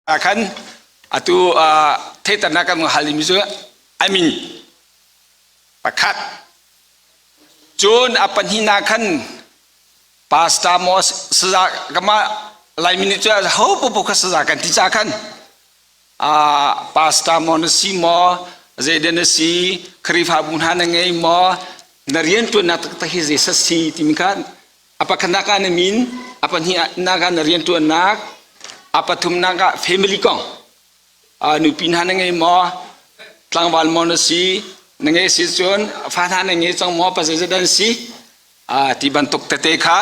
Khan atu theihternak kan hal dingmi cu a min pakhat cun a pahnihnak khan pastor maw saza kama Laimi nih cu ho popo kha saza kan ti ca khan pastor maw na si maw zeidah na si Khrihfabu hna na ngei maw na rianṭuannak taktak hi zei si timi kha A pakhatnak ah na min, a pahnihnak ah na rianṭuannak, a pathumnak ah family kong. Nupi hna na ngei maw? Tlangval maw na si? Na ngei si cun fa hna na ngei cang maw? Pa zeizat an si? Ti bantuk tete kha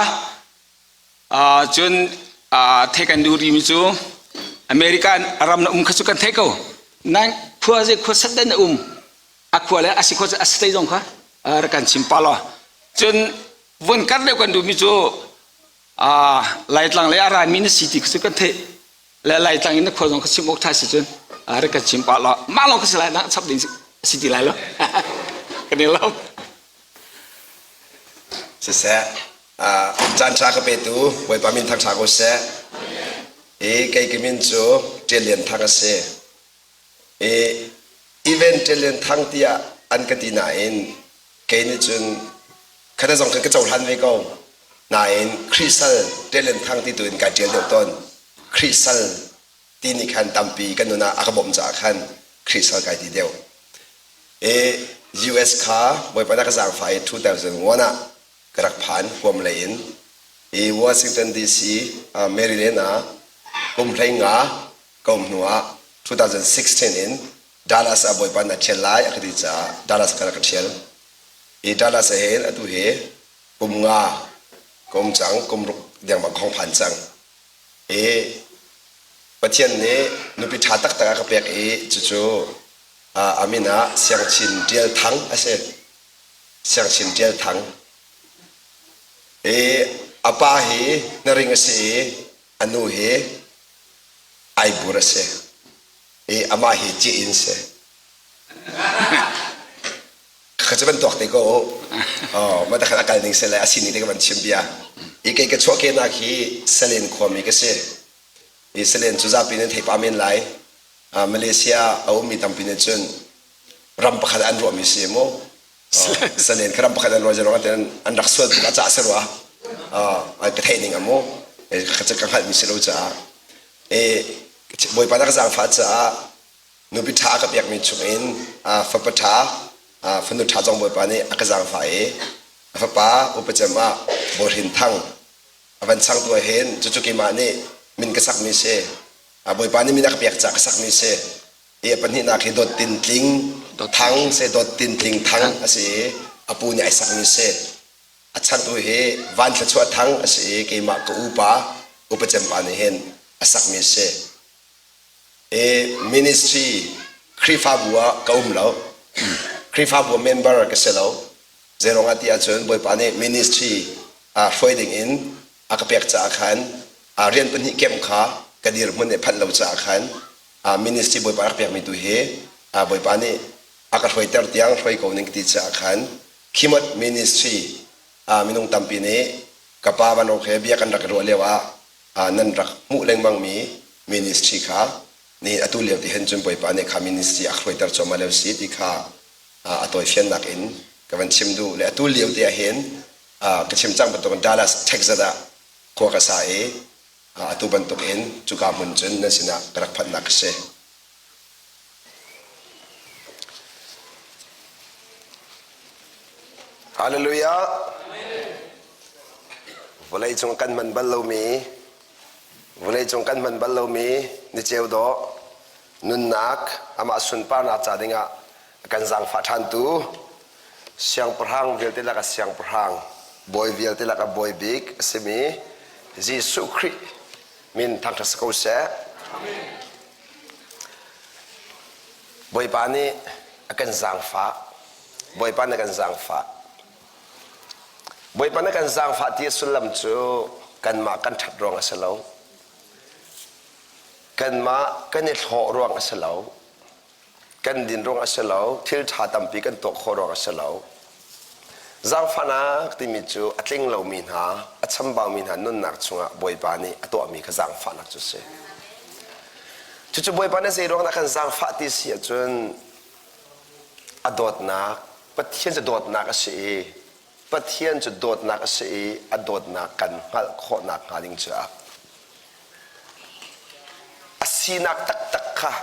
cun theih kan duh rihmi cu America ram na um kha cu kan theih ko. Nan khua zei khua set dah na um? A khua le a si khua a state zong kha rak kan chim pah law. Cun Vun kar deuh kan duhmi cu Laitlang lei a rami na si ti cu kan theih le Laitlang in na khua zong ka chim awk ṭha si cun rak kan chim pah law mah lawng ka si lai na chap ding si ti lai lo kan i lawm. Siseh, caan ṭha ka petu Bawipa min thangṭha ko seh. I kei ka min cu Ṭial Lian Thang a si. I event Ṭial Lian Thang tiah an ka ti nain kei nih cun khata zong khan ka cohlan ve ko nain Khrih sal Ṭial Thang ti tu in kai ṭial deuh tawn Khrih sal ti nih khan tampi kan nun ah a ka bawmh caah khan Khrih sal kai ti deuh i US kha Bawipa na ka zaangfah i 2001 ah ka rak phan huam lei in i Washington DC Maryland ah kum hlei nga ka um hnu ah 2016 in Dallas ah Bawipa na ṭhial lai a ka ti caah Dallas ka rak ka ṭhial. I Dallas ah hin atu hi kum nga ka um cang, kum ruk dengmang ka hong phan cang. I Pathian nih nupi ṭha taktak a ka pek i cucu a min ah Siangchin Ṭial Thang a si. Siangchin Ṭial Thang. I a pa hi Hnaring a si i a nu hi Aibur a si. I amah hi ci in si. Ka cu van tuak te ko. Oh, ma takhan a kal ning se le a sining te ka van chim bia. I kei ka chuahkehnak hi Salen khuami ka si. I Salen cu zapi nan thei pa men lai. Malaysia a ummi tampi nih cun ram pakhat an ruahmi si mu. Salen kha ram pakhat an ruah ruang an an rak sual tuk a cah si rua. Ka theih ning a mu. Ka ka hngalhmi si lo caah. I Bawipa na ka zaangfah caah nupi ṭha a ka pekmi chungin fapa ṭha, fanu ṭha zong Bawipa nih a ka zaangfah i a fapa upa cem ah Bawi Hrin Thang a van changtu ah hin cucu keimah nih min ka sakmi si. Bawipa nih min a ka pek caah ka sakmi si. I a pahnihnak hi Dawt Tin Tling Thang si, Dawt Tin Tling Thang a si i a pu nih ai sakmi si. A changtu hi Van Thluachuah Thang a si i keimah ka upa upa cempa nih hin a sakmi a si. I ministry Khrihfabu ah ka um lo. Khrihfabu member ka si lo. Zeiruang ah ti ahcun Bawipa nih ministry ah hruai ding in a ka pek caah khan rian pahnih kemh kha ka dirhmun nih phanh lo caah khan ministry Bawipa rak pekmi tu hi Bawipa nih a ka hruaiter tiang hruai ko ning ka ti caah khan Khimot ministry minung tampi nih ka pa Van Ro he bia kan rak i ruah lio ah nan rak hmuh lengmangmi ministry kha ni atu lio ti hin cun Bawipa nih kha ministry a hruaiter cuahmah lio si ti kha a tawifiannak in ka van chim duh le atu lio te ah hin ka chim cang bantukin Dallas Texas ah khua ka sa i atu bantuk in cuka hmun cun nan sinah ka rak phanhnak a si. Hallelujah. Vawlei cung kan hman bal lomi vawlei cung kan hman bal lomi ni ceu dawh nunnak amah sunparnak ca dingah kan zaangfah ṭhantu siangpahrang vialte lakah siangpahrang bawi vialte lakah bawi bik a simi Jesuh Khrih min thangṭhat si ko seh. Bawipa nih a kan zaangfah. Bawipa nih a kan zaangfah. Bawipa nih a kan zaangfah ti a sullam cu kanmah kan ṭhat ruang a si lo. Kanmah kan i hlawh ruang a si lo. Kan din ruang a si lo. Thil ṭha tampi kan tuah khawh ruang a si lo. Zaangfahnak timi cu a tling lomi hna, a chambaumi hna nunnak chungah Bawipa nih a tuahmi kha zaangfahnak cu a si. Cucu Bawipa nih zei ruang dah kan zaangfah ti si ahcun a dawtnak Pathian cu dawtnak a si i Pathian cu dawtnak a si i a dawtnak kan hngalh khawhnak hnga ding caah a sinak taktak kha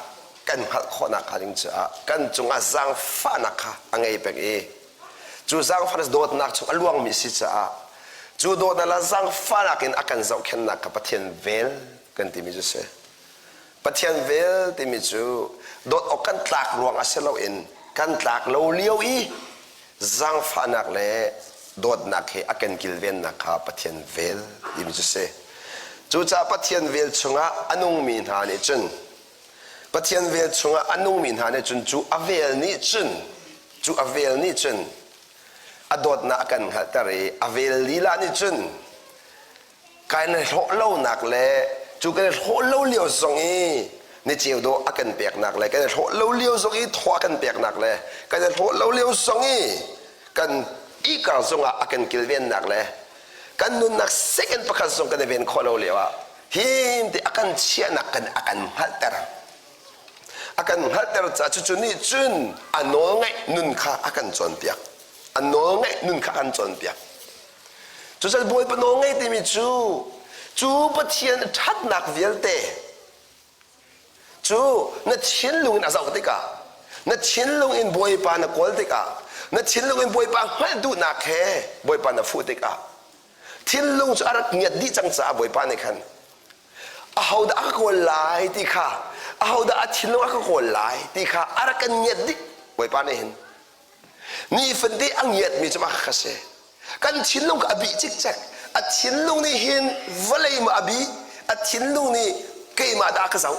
kan hngalh khawhnak hnga ding caah kan cungah zaangfahnak kha a ngei peng i cu zaangfahnak dawtnak chung a luangmi a si caah cu dawtnak le zaangfahnak in a kan zohkhenhnak kha Pathian vel kan timi cu a si. Pathian vel timi cu dawt awk kan tlak ruang ah si loin kan tlak lo lio i zaangfahnak le dawtnak he a kan kilvennak kha Pathian vel timi cu si. Cucaah Pathian vel chungah a nungmi hna nih cun Pathian vel chungah a nungmi hna nih cun cu a vel nih cun cu a vel nih cun a dawtnak a kan hngalhter i a vel lila nih cun kan i hlawh lonak le cu kan i hlawh lo lio zong i ni ceu dawh a kan peknak le kan i hlawh lo lio zong i thaw a kan peknak le kan i hlawh lo lio zong i kan ikar zongah a kan kilvennak le kan nunnak second pakhat zong kan i ven khawh lo lio ah hin te a kan chiahnak kan a kan hngalhter a kan hngalhter caah cucu nih cun a nawlngaih nun kha a kan cawnpiak a nawlngaih nun kha a kan cawnpiak Cucaah Bawipa nawl ngei timi cu cu Pathian ṭhatnak vialte cu na thinlung in a zoh tikah na thinlung in Bawipa na kawl tikah na thinlung in Bawipa hngalh duhnak he Bawipa na fuh tikah thinlung cu a rak ngiat dih cang caah Bawipa nih khan ahodah a ka kawl lai ti kha ahodah a thinlung a ka kawl lai ti kha a rak kan ngiat dih Bawipa nih hin Nifatih a ngiatmi cu mah kha si. Kan thinlung kha a bih cikcek. A thinlung nih hin vawlei maw a bih, a thinlung nih keimah dah a ka zoh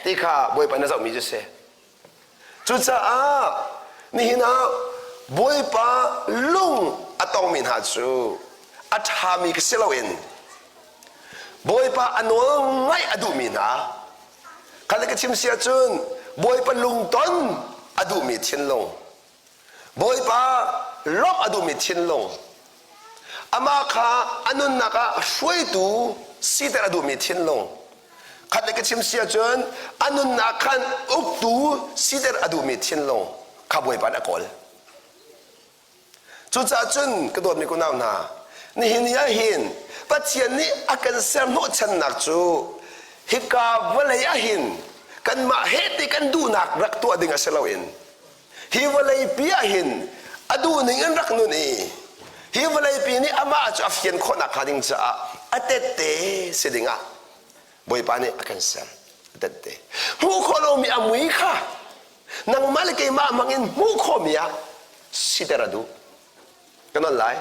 ti kha Bawipa na zohmi cu si. Cucaah nihin ah Bawipa lung a tongmi hna cu a ṭhami ka si loin Bawipa a nawl ngaih a duhmi hna Kha ka chim si ahcun Bawipa lungton a duhmi thinlung, Bawipa lawmh a duhmi thinlung, amah kha a nunnak ah hruaitu siter a duhmi thinlung, khat le ka chim si ahcun a nunnak khan uktu siter a duhmi thinlung kha Bawipa nih a kawl. Cucaah cun ka dawtmi kunau hna, nihin ni ah hin Pathian nih a kan ser hnawhchannak cu hika vawlei ah hin kanmah he ti kan duhnak rak tuah ding a si loin hi vawlei pi ah hin a duhning in rak nun i hi vawlei pi nih amah cu a fian khawhnak hnga ding caah a tette si ding ah Bawipa nih a kan ser a tette hmuh khawh lomi a mui kha nangmah le keimah hmang in hmuh khawhmi ah siter a duh kan on lai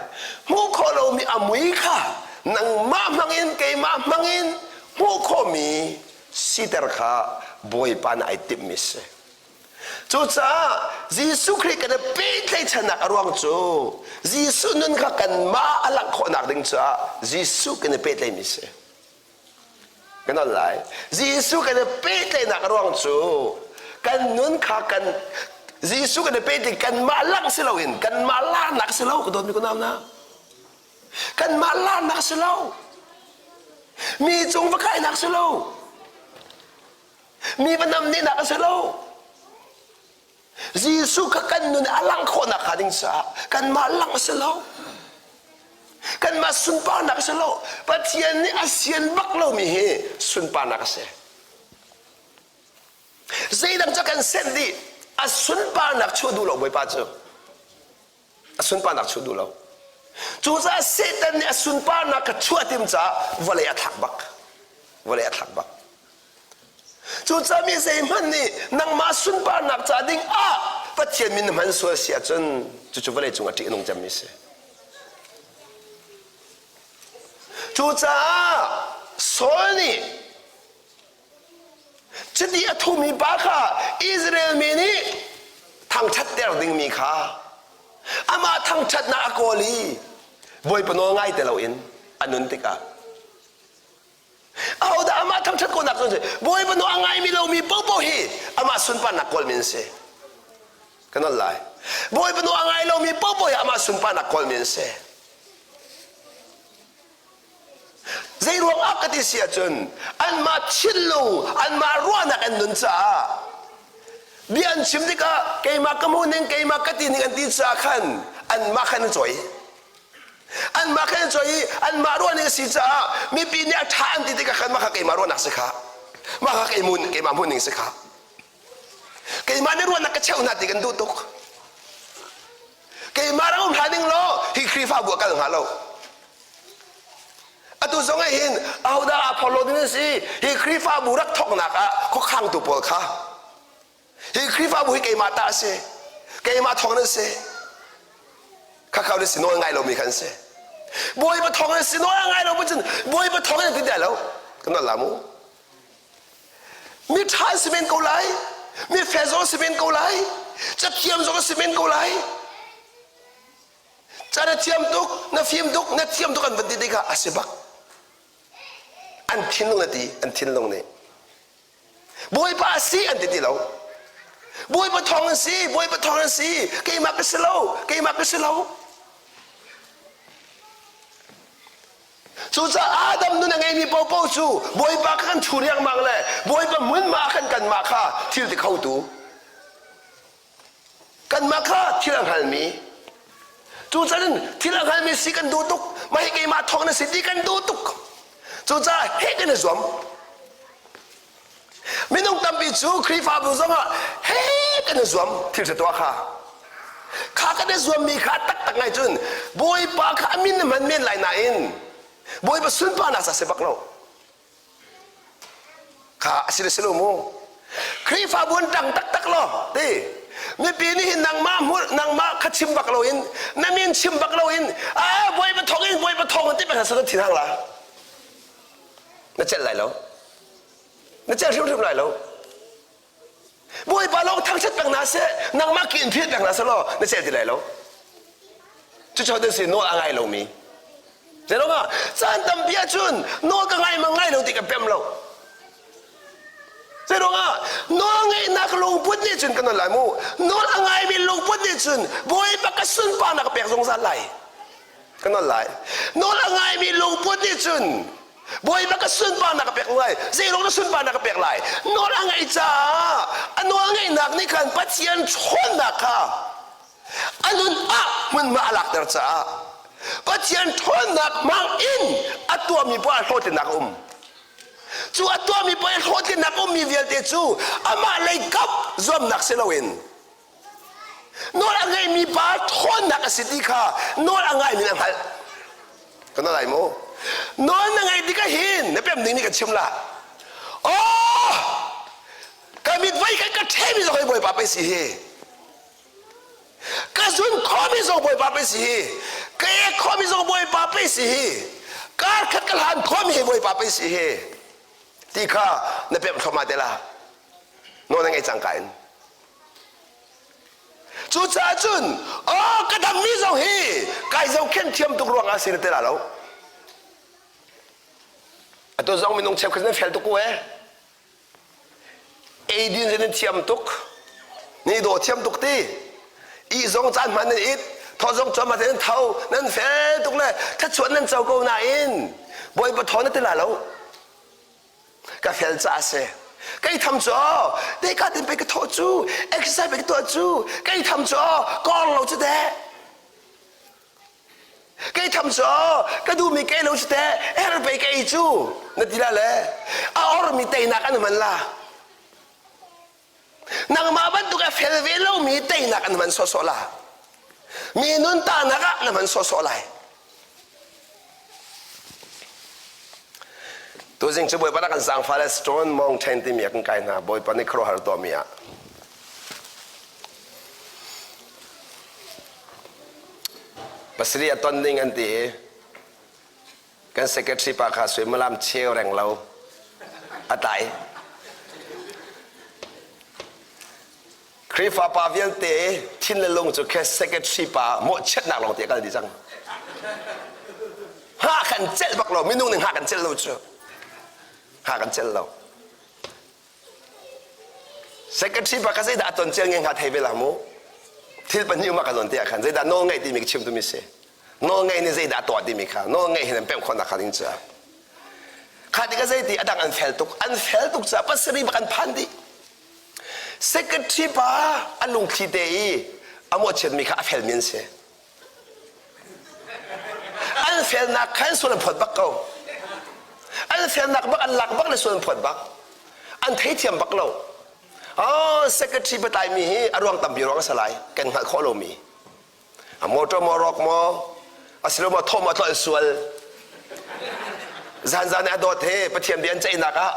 hmuh khawh lomi a mui kha nangmah hmang in keimah hmang in hmuh khawhmi siter kha bawipa nih ai timhmi si cucaah Jesuh Khrih kan i pehtlaihchannak a ruang cu Jesuh nun kha kanmah a langh khawhnak ding caah Jesuh kan i pehtlaihmi si Kan on lai. Jesuh kan i pehtlaihnak a ruang cu kan nun kha kan Jesuh kan i pehtlaih kanmah lang si loin kanmah larnak si lo ka dawtmi ka nau na. Kanmah larnak si lo. Mi cung va kainak si lo. Mi va namnehnak a si lo. Jesuh kha kan nun a langh khawhnak hnga ding caah kanmah langh a si lo. Kanmah sunparnak a si lo. Pathian nih a sian bak lomi hi sunparnak a si. Zeidang cu kan senh dih a sunparnak chuah duh lo Bawipa cu. A sunparnak chuah duh lo. Cucaah Satan nih a sunparnak kha chuah tim caah vawlei a thlak bak. Vawlei a thlak bak. Cucaah mi zeihmanh nih nangmah sunparnak ca ding ah Pathian min na hman sual si ahcun cucu vawlei cung ah ṭih a nung cemmi a si. Cucaah Saul nih chiti a thumi pa kha Israel mi nih thangṭhatter dingmi kha amah thangṭhatnak a kawl i Bawipa nawl ngai ti loin a nun tikah Ahodah amah thangṭhat khawhnak cu Bawipa nawl a ngaimi lomi paohpaoh hi amah sunparnak kawlmi an si. Ka nawl lai. Bawipa nawl a ngai lomi paohpaoh hi amah sunparnak kawlmi an si. Zei ruangah ka ti si ahcun anmah thinlung, anmah ruahnak an nun caah bia an chim tikah keimah ka hmuh ning, keimah ka ti ning an ti caah khan anmah khan an cawi. Anmah khan an cawi i anmah ruah ning a si caah mipi nih a ṭha an ti tikah khan mah kha keimah ruahnak si kha. Mah kha keimah hmuh ning si kha. Keimah nih ruahnak ka cheuh hna ti kan duh tuk. Keimah rak um hlah ning law hi Khrihfabu a kal hnga lo. Atu zong ah hin ahodah aa phorhlaw ding an si? Hi Khrihfabu rak thawknak ah khuakhangtu pawl kha hi Khrihfabu hi keimah ta a si. Keimah thawng nan si. Khakha na si nawl ngai lomi kha an si. Bawipa thawng nan si nawl ngai lo bu cun Bawipa thawng nan ti ti lo. Kan nawl la mu. Mi ṭha an si men ko lai. Mi fel zong si men ko lai. Cathiam zong si men ko lai. Ca na thiam tuk, na fim tuk, na thiam tuk an van ti tikah a si bak. An thinlung na ti, an thinlung nih. Bawipa a si an ti ti lo. Bawipa thawng an si, Bawipa thawng an si, keimah ka si lo, keimah ka si lo. Cucaah Adam nun a ngeimi paohpaoh cu Bawipa kha kan thu riangmang le Bawipa hmunhma ah khan kanmah kha thil ti khotu kanmah kha thil a hngalmi cucaah thil a hngalmi si kan duh tuk mah hi keimah thawng na si ti kan duh tuk cucaah heh kan i zuam minung tampi cu Khrihfabu zongah heh kan i zuam thil ṭha tuah kha kha kan i zuammi kha taktak ngai cun Bawipa kha a min na hman men lai nain Bawipa sunparnak ca si bak lo Kha a si le si lo mu. Khrihfabu an ṭang taktak law ti. Mipi nih hin nangmah hmur nangmah kha chim bak loin na min chim bak loin a Bawipa thawng in Bawipa thawng in ti peng sa thin hang la. Na celh lai lo. Na celh hrimhrim lai lo. Bawipa lawng thangṭhat peng hna seh nangmah ki in philh peng hna seh law na celh ti lai lo. Cucu nan si nawl a ngai lomi. Zeiruangah caan tampi ahcun nawl ka ngai ma ngai lo ti ka pem lo. Zeiruangah nawl ngeihnak lungput nih cun ka nawl lai mu. Nawl a ngaimi lungput nih cun Bawipa ka sunparnak ka pek zungzal lai. Ka nawl lai. Nawl a ngaimi lungput nih cun Bawipa ka sunparnak ka pek lai. Zeiruang na sunparnak ka pek lai? Nawl a ngaih caah a nawl ngeihnak nih khan Pathian ṭhawnnak kha a nun ah hmunhma a lakter caah Pathian ṭhawnnak hmang in a tuahmi poah hlawhtlinnak a um. Cu a tuahmi poah hlawhtlinnak a ummi vialte cu amah lei kap zuamnak si loin nawl a ngeimi pa ṭhawnnak a si ti kha nawl a ngaimi a hngalh. Kan lai maw? Nawl na ngeih tikah hin na pem ding nih kan chim la. Oh! Ka mit voi kan ka ṭhemi zong hi Bawipa pei si hi. Ka zun khomi zong Bawipa pei si hi. Ka ek khomi zong Bawipa pei si hi. Kar khat ka hlan khomi hi Bawipa pei si hi. Ti kha na pemh thluahmah te la. Nawl na ngei cangka in. Cucaah cun, oh ka dammi zong hi kai zohkhenh thiam tuk ruangah si na ti la lo. Atu zong minung cheukhat nan fel tuk ko eh. Eidin zin nan thiam tuk. Ni daw thiam tuk ti. I zong caan hman nan it. Tho zong cuam nan tho. Nan fel tuk le thlachuan nan co ko nain Bawipa thaw na ti la lo. Ka fel ca a si. Kei tham cu te ka tin pe ka thawh cu exercise pe ka tuah cu kei tham cu kawng lo cu teh Kei tham cu ka duhmi kei lo si teh her pei ka ei cu na ti la le a ormi teinak an hman la. Nangmah bantuk a fel ve lomi teinak an hman sawhsawh la. Mi nun tahnak ah na hman sawhsawh lai. Tuzing cu Bawipa kan zaangfah le Stone Mountain timi ah kan kai hna. Bawipa nih khuaruahhar tuahmi ah. Pasarih a ton ding an ti i kan secretary pa kha suimilam cheu reng lo a tlai. Khrihfa pa vialte thin le lung cu khe secretary pa mawhchiatnak lawng te a kal dih cang. Hngah kan celh bak lo minung nih hngah kan celh lo cu. Hngah kan celh lo. Secretary pa kha zeidah a ton cia nge hnga thei ve la mu. Thil pahnih um a ka zawn te ah khan zeidah nawl ngeih timi ka chim tumi si. Nawl ngeih nih zeidah a tuah timi kha nawl ngeih hin an pemh khawhnak kha ding cu. Kha tikah zeiti a dang an fel tuk. An fel tuk caah pasarih bak an phan dih. Secretary pa a lungthli te i a mawhchiatmi kha a felmi an si. An felnak kha an sual an phawt bak ko. An felnak bak an lak bak le sual an phawt bak. An theithiam bak lo. Oh, secretary patlaimi hi a ruang tampi ruang a si lai. Kan hngalh khawh lomi. A motor maw rawk maw asilo maw thawh maw tlolh sual. Zan zan a dawt he Pathian bia an ceihnak ah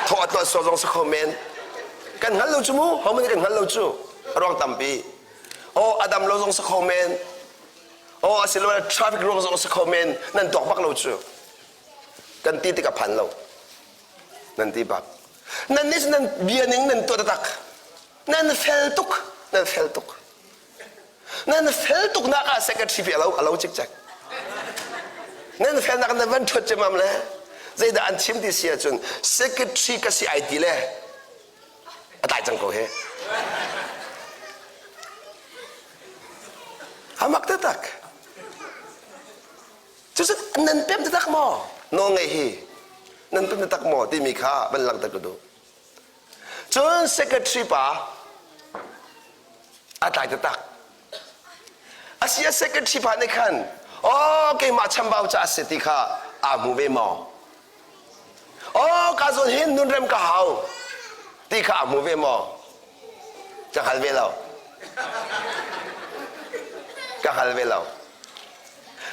thawh a tlolh sual zong si kho men. Kan hngal lo cu mu, ho man kan hngal lo cu. A ruang tampi. Oh, a dam lo zong si kho men. Oh, asilo traffic ruang zong si kho men. Nan tuak bak lo cu. Kan ti tik a phan lo. Nan ti bak. Nan nih nan bia ning nan tuah taktak. Nan fel tuk. Nan fel tuk. Nan fel tuk nak ah secretary pi alo alo cikcek. Nan felnak nan van ṭhuat cemam le zeidah an chim ti si ahcun secretary ka si ai ti le a tlai cang ko he. Amak taktak. Cucu nan pem taktak maw? Nawl ngei hi nan pem taktak maw timi kha van langhter ka duh. Cun secretary pa a tlai taktak. Asi a secretary pa nih khan oh keimah chambau ca a si ti kha aa hmu ve maw? Oh ka zawn hin nunrem ka hau ti kha aa hmu ve maw? Ka hngal ve lo. Ka hngal ve lo.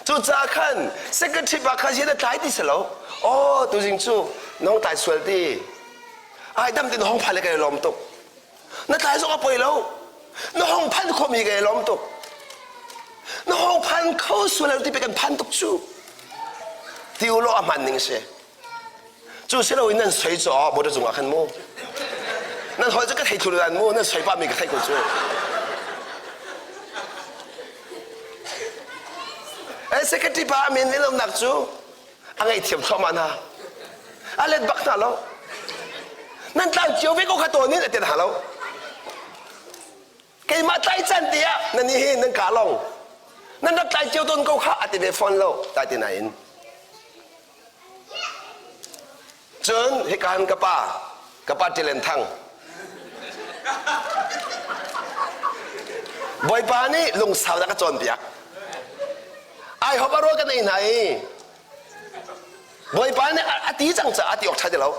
Cucaah khan secretary pa kha na tlai ti si lo. Oh tuzing cu nong tlai sual ti. Ai dam tin hong phan le kai lawm tuk. Na tlai zong a poi lo. Na hong phan khomi kai lawm tuk. Na hong phan kho sual lo ti pe kan phan tuk cu. Ti u law a hman ning si. Cu si loin nan soi cu motor cungah khan mu. Nan holh cu ka thei thlu dan mu, nan soi pah mi ka theih ko cu. Eh, secretary pa a min nak cu a ngaihthiam thluahmah hna. A let bak hna lo. Nan tlau cio ve ko kha tawn in a ti hna lo. Keimah tlai can te ah nan hi nan ka long. Nan rak tlai cio tawn ko kha a ti ve fawn lo. Tai ti nain. Cun hika han ka pa, ka pa Tilen Thang. Bawipa nih lungsau dah ka cawnpiak. Ai hop a rual kan ei hna i Bawipa nih a ti cang caah a ti awk ṭha ti lo.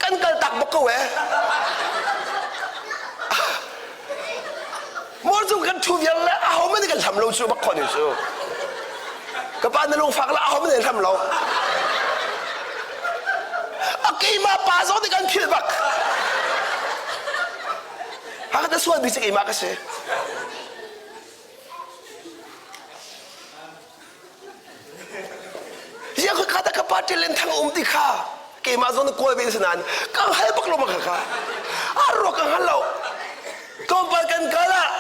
Kan kal tak bak ko eh. Mor cu kan ṭhu vial le aho man kan hlam lo cu bak khon cu. Ka pa na lungfak le aho man hlam lo. A keimah pa zong nih kan philh bak. Haka ta sual bi cu keimah ka si. Ziang ka ta ka party len thang um ti kha keimah zong na kawl ve si nain ka hal bak lo ma kha kha a ro ka hal lo tlawmpal kan kal ah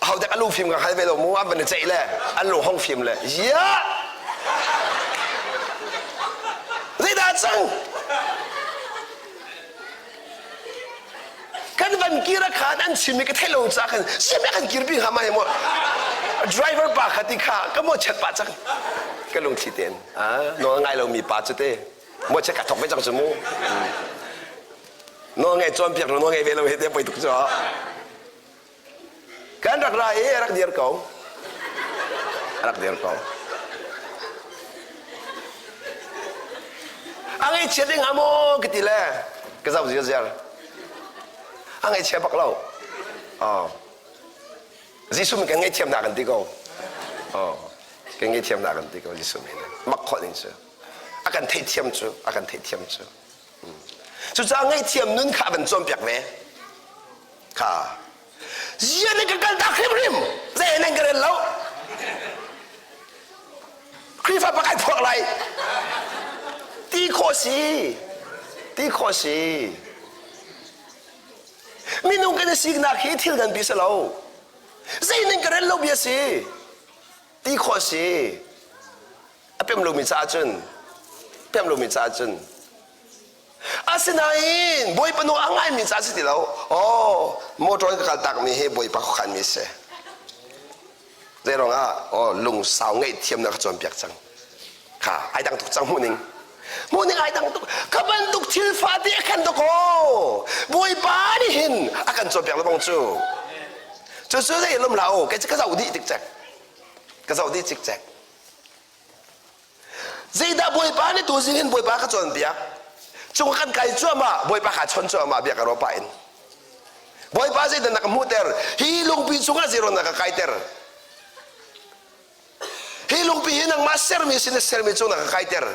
ho dek a lung fim ka hal ve lo mu an van i ceih le an lung hong fim le ya zeidah cang Kan van kir ah khan an chim i ka theih lo caah khan siam kan kirpi hnga ma hi maw driver pa kha ti kha ka maw chet pah cang ka lungthli tein nawl ngai lomi pa cu te maw chet ka thok ve cang cu mu nawl ngai cawnpiak lo nawl ngai ve lo he te poi tuk cu Kan rak ra i a rak dir ko. A rak dir ko. A ngaihchia ding hnga maw ka ti le ka zoh ziarziar. A ngaihchia bak lo. Oh. Jesuh min kan ngaihthiamnak kan ti ko. Oh. Kan ngaihthiamnak kan ti ko Jesuh min. Mak khawh ning cu. A kan theihthiam cu, a kan theihthiam cu. Cucaah ngaihthiam nun kha a van cawnpiak ve. Kha zian in ka kal tak hrimhrim zei nan ka rel lo Khrihfa pa kai phuak lai ti khawh si ti khawh si minung kan i siknak hi thil nganpi si lo zei nan ka rel lo bia si ti khawh si a pem lomi caah cun pem lomi caah cun Asinain Bawipa nawl a ngaimi ca si ti lo. Oh, motor in ka kal takmi hi Bawipa khuakhanmi si. Zeiruang ah oh lungsau ngaihthiamnak ka cawnpiak cang. Kha ai dang tuk cang hmuh ning. Hmuh ning ai dang tuk. Kha bantuk thil fate a khan dakaw. Bawipa nih hin a kan cawnpiak lebang cu. Cu cu zei lum hlah u. Kei cu ka zoh dih cikcek. Ka zoh dih cikcek. Zeidah Bawipa nih tu zing hin Bawipa ka cawnpiak. Cung kan kai cuahmah, Bawipa kha chon cuahmah bia ka ruah pah in. Bawipa zeidah na ka hmuhter? Hi lungpi cungah zeiruang na ka kaiter? Hi lungpi hi nangmah sermi sin na sermi cung na ka kaiter.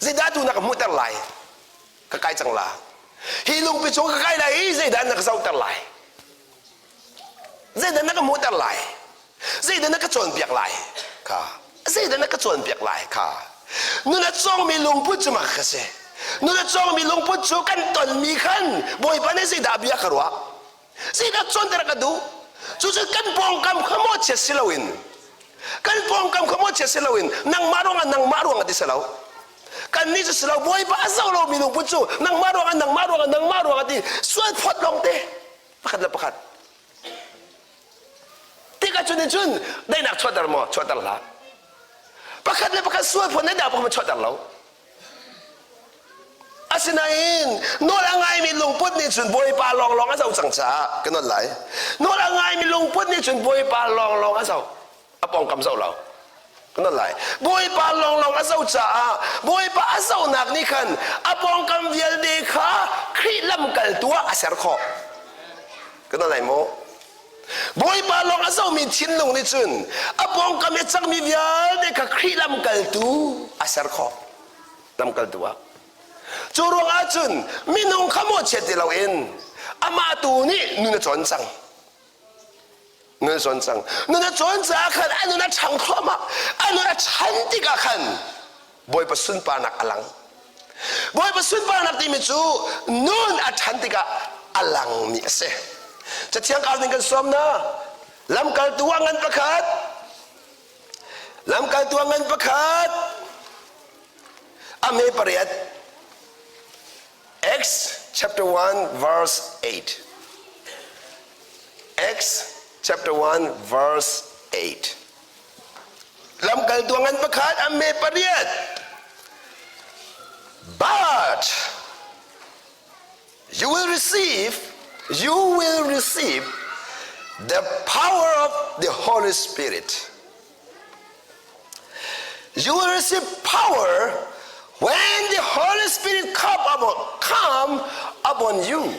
Zeidah tu na ka hmuhter lai? Ka kai cang la. Hi lungpi cung ka kai lai i zeidah na ka zohter lai? Zeidah na ka hmuhter lai? Zeidah na ka cawnpiak lai? Kha. Zeidah na ka cawnpiak lai? Kha. Nun a cawngmi lungput cu mak ka si. Nun a cawngmi lungput cu kan tonmi khan Bawipa nih zeidah bia ka ruah? Zeidah cawnter ka duh? Cucu kan pawngkam kha mawhchiat si loin kan pawngkam kha mawhchiat si loin nangmah ruangah nangmah ruangah ti si lo. Kan nih cu si lo Bawipa a zoh lomi lungput cu nangmah ruangah nangmah ruangah nangmah ruangah ti sual phawt lawng te pakhat le pakhat. Tikah cun cun daihnak chuahter maw? Chuahter hlah. Pakhat le pakhat sual phawt nan dah pakhat chuahter lo. Asinain nawl a ngaimi lungput nih cun Bawipa lawnglawng a zoh cang caah ka nawl lai. Nawl a ngaimi lungput nih cun Bawipa lawnglawng a zoh. A pawngkam zoh lo. Ka nawl lai. Bawipa lawnglawng a zoh caah Bawipa a zohnak nih khan a pawngkam vialte kha Khrih lamkaltu ah a ser khawh. Ka nawl lai mu. Bawipa lawng a zohmi thinlung nih cun a pawngkam i cangmi vialte kha Khrih lamkaltu a ser khawh. Lamkaltu ah. Cu ruangah cun minung kha mawhchiat ti loin amah tu nih nun a cawn cang. Nun a cawn cang. Nun a cawn caah khan a nun a ṭhang thluahmah. A nun a ṭhan tikah khan Bawipa sunparnak a lang. Bawipa sunparnak timi cu nun a ṭhan tikah a langmi a si. Cathiang kar ning kan sawm na lamkaltu ah ngan pakhat lamkaltu ah ngan pakhat a me pariat Acts chapter 1 verse 8 Acts chapter 1 verse 8 Lamkaltu ngan pakhat a me pariat. But you will receive, you will receive the power of the Holy Spirit. You will receive power when the Holy Spirit come upon, come upon you.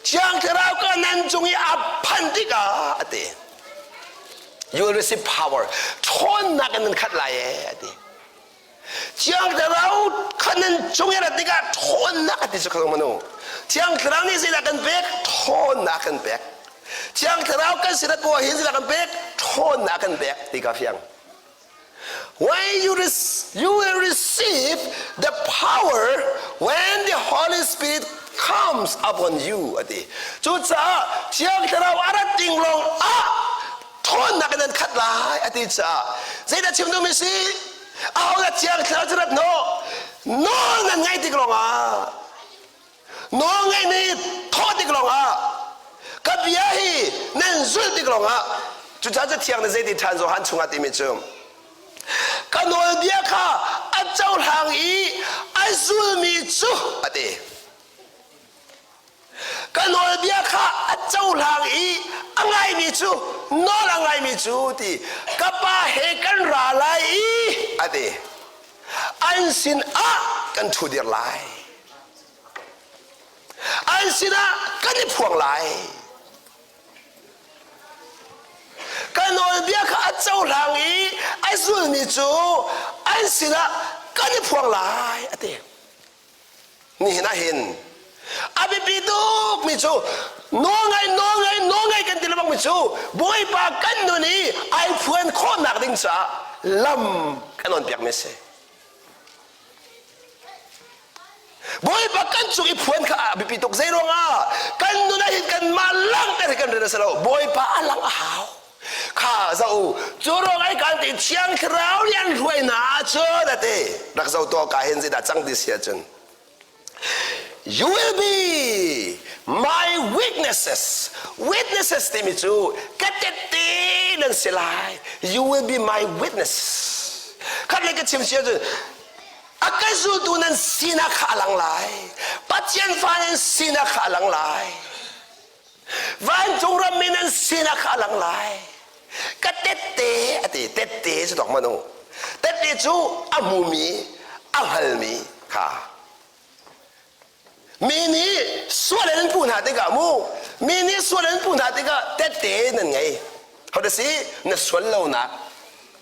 Thiang Thlarau ka nan cung i a phan tikah a ti. You will receive power. Ṭhawnnak in nan khat lai ee a ti. Thiang Thlarau kha nan cung i rat tikah ṭhawnnak a ti cu kha manu. Thiang Thlarau nih zeidah kan pek? Ṭhawnnak kan pek. Thiang Thlarau kan sin rat bu hin zeidah kan pek? Ṭhawnnak kan pek ti ka fiang. When you, you will receive the power when the Holy Spirit comes upon you a ti. Cucaah Thiang Thlarau a rat ding lawng ah ṭhawnnak in nan khat lai a ti caah zeidah chim duhmi si? Ahodah Thiang Thlarau cu rat hnawh? Nawl nan ngaih tik lawngah nawl ngaih nih thawh tik lawngah ka bia hi nan zulh tik lawngah cucaah cathiang nih zeiti ṭhan Johan chungah timi cu ka nawlbia kha a cohlang i a zulmi cu a ti ka nawlbia kha a cohlang i a ngaimi cu nawl a ngaimi cu ti ka pa he kan ra lai i a ti an sin ah kan ṭhudir lai an sinah kan i phuang lai ka nawlbia kha a cohlang i a zulmi cu an sinah kan i phuang lai a ti nihin ah hin a biapi tukmi cu nawlngai nawlngai nawlngai kan ti lebangmi cu Bawipa kan nun i ai phuan khawhnak ding caah lam kan on piakmi a si Bawipa kan cung i phuan kha a biapi tuk zei ruangah kan nun ah hin kanmah langhter hi kan rian a si lo Bawipa a lang a hau kha zoh u cu ruang ai kan ti thiang thlarau nih an hruai hna ahcun a ti rak zoh tuah ka hin zeidah cang ti si ahcun You will be my witnesses. Witnesses timi cu ka tette nan si lai. You will be my witness. Khat le ka chim si ahcun. A ka zultu nan sinak kha a lang lai. Pathian fa nan sinak kha a lang lai. Vancung rammi nan sinak kha a lang lai. Ka tette a ti tette cu dok manu. Tette cu a hmumi a hngalmi kha Mi nih sual an puh hna tikah mu mi nih sual an puh hna tikah tette nan ngei. Hodah si na sual lonak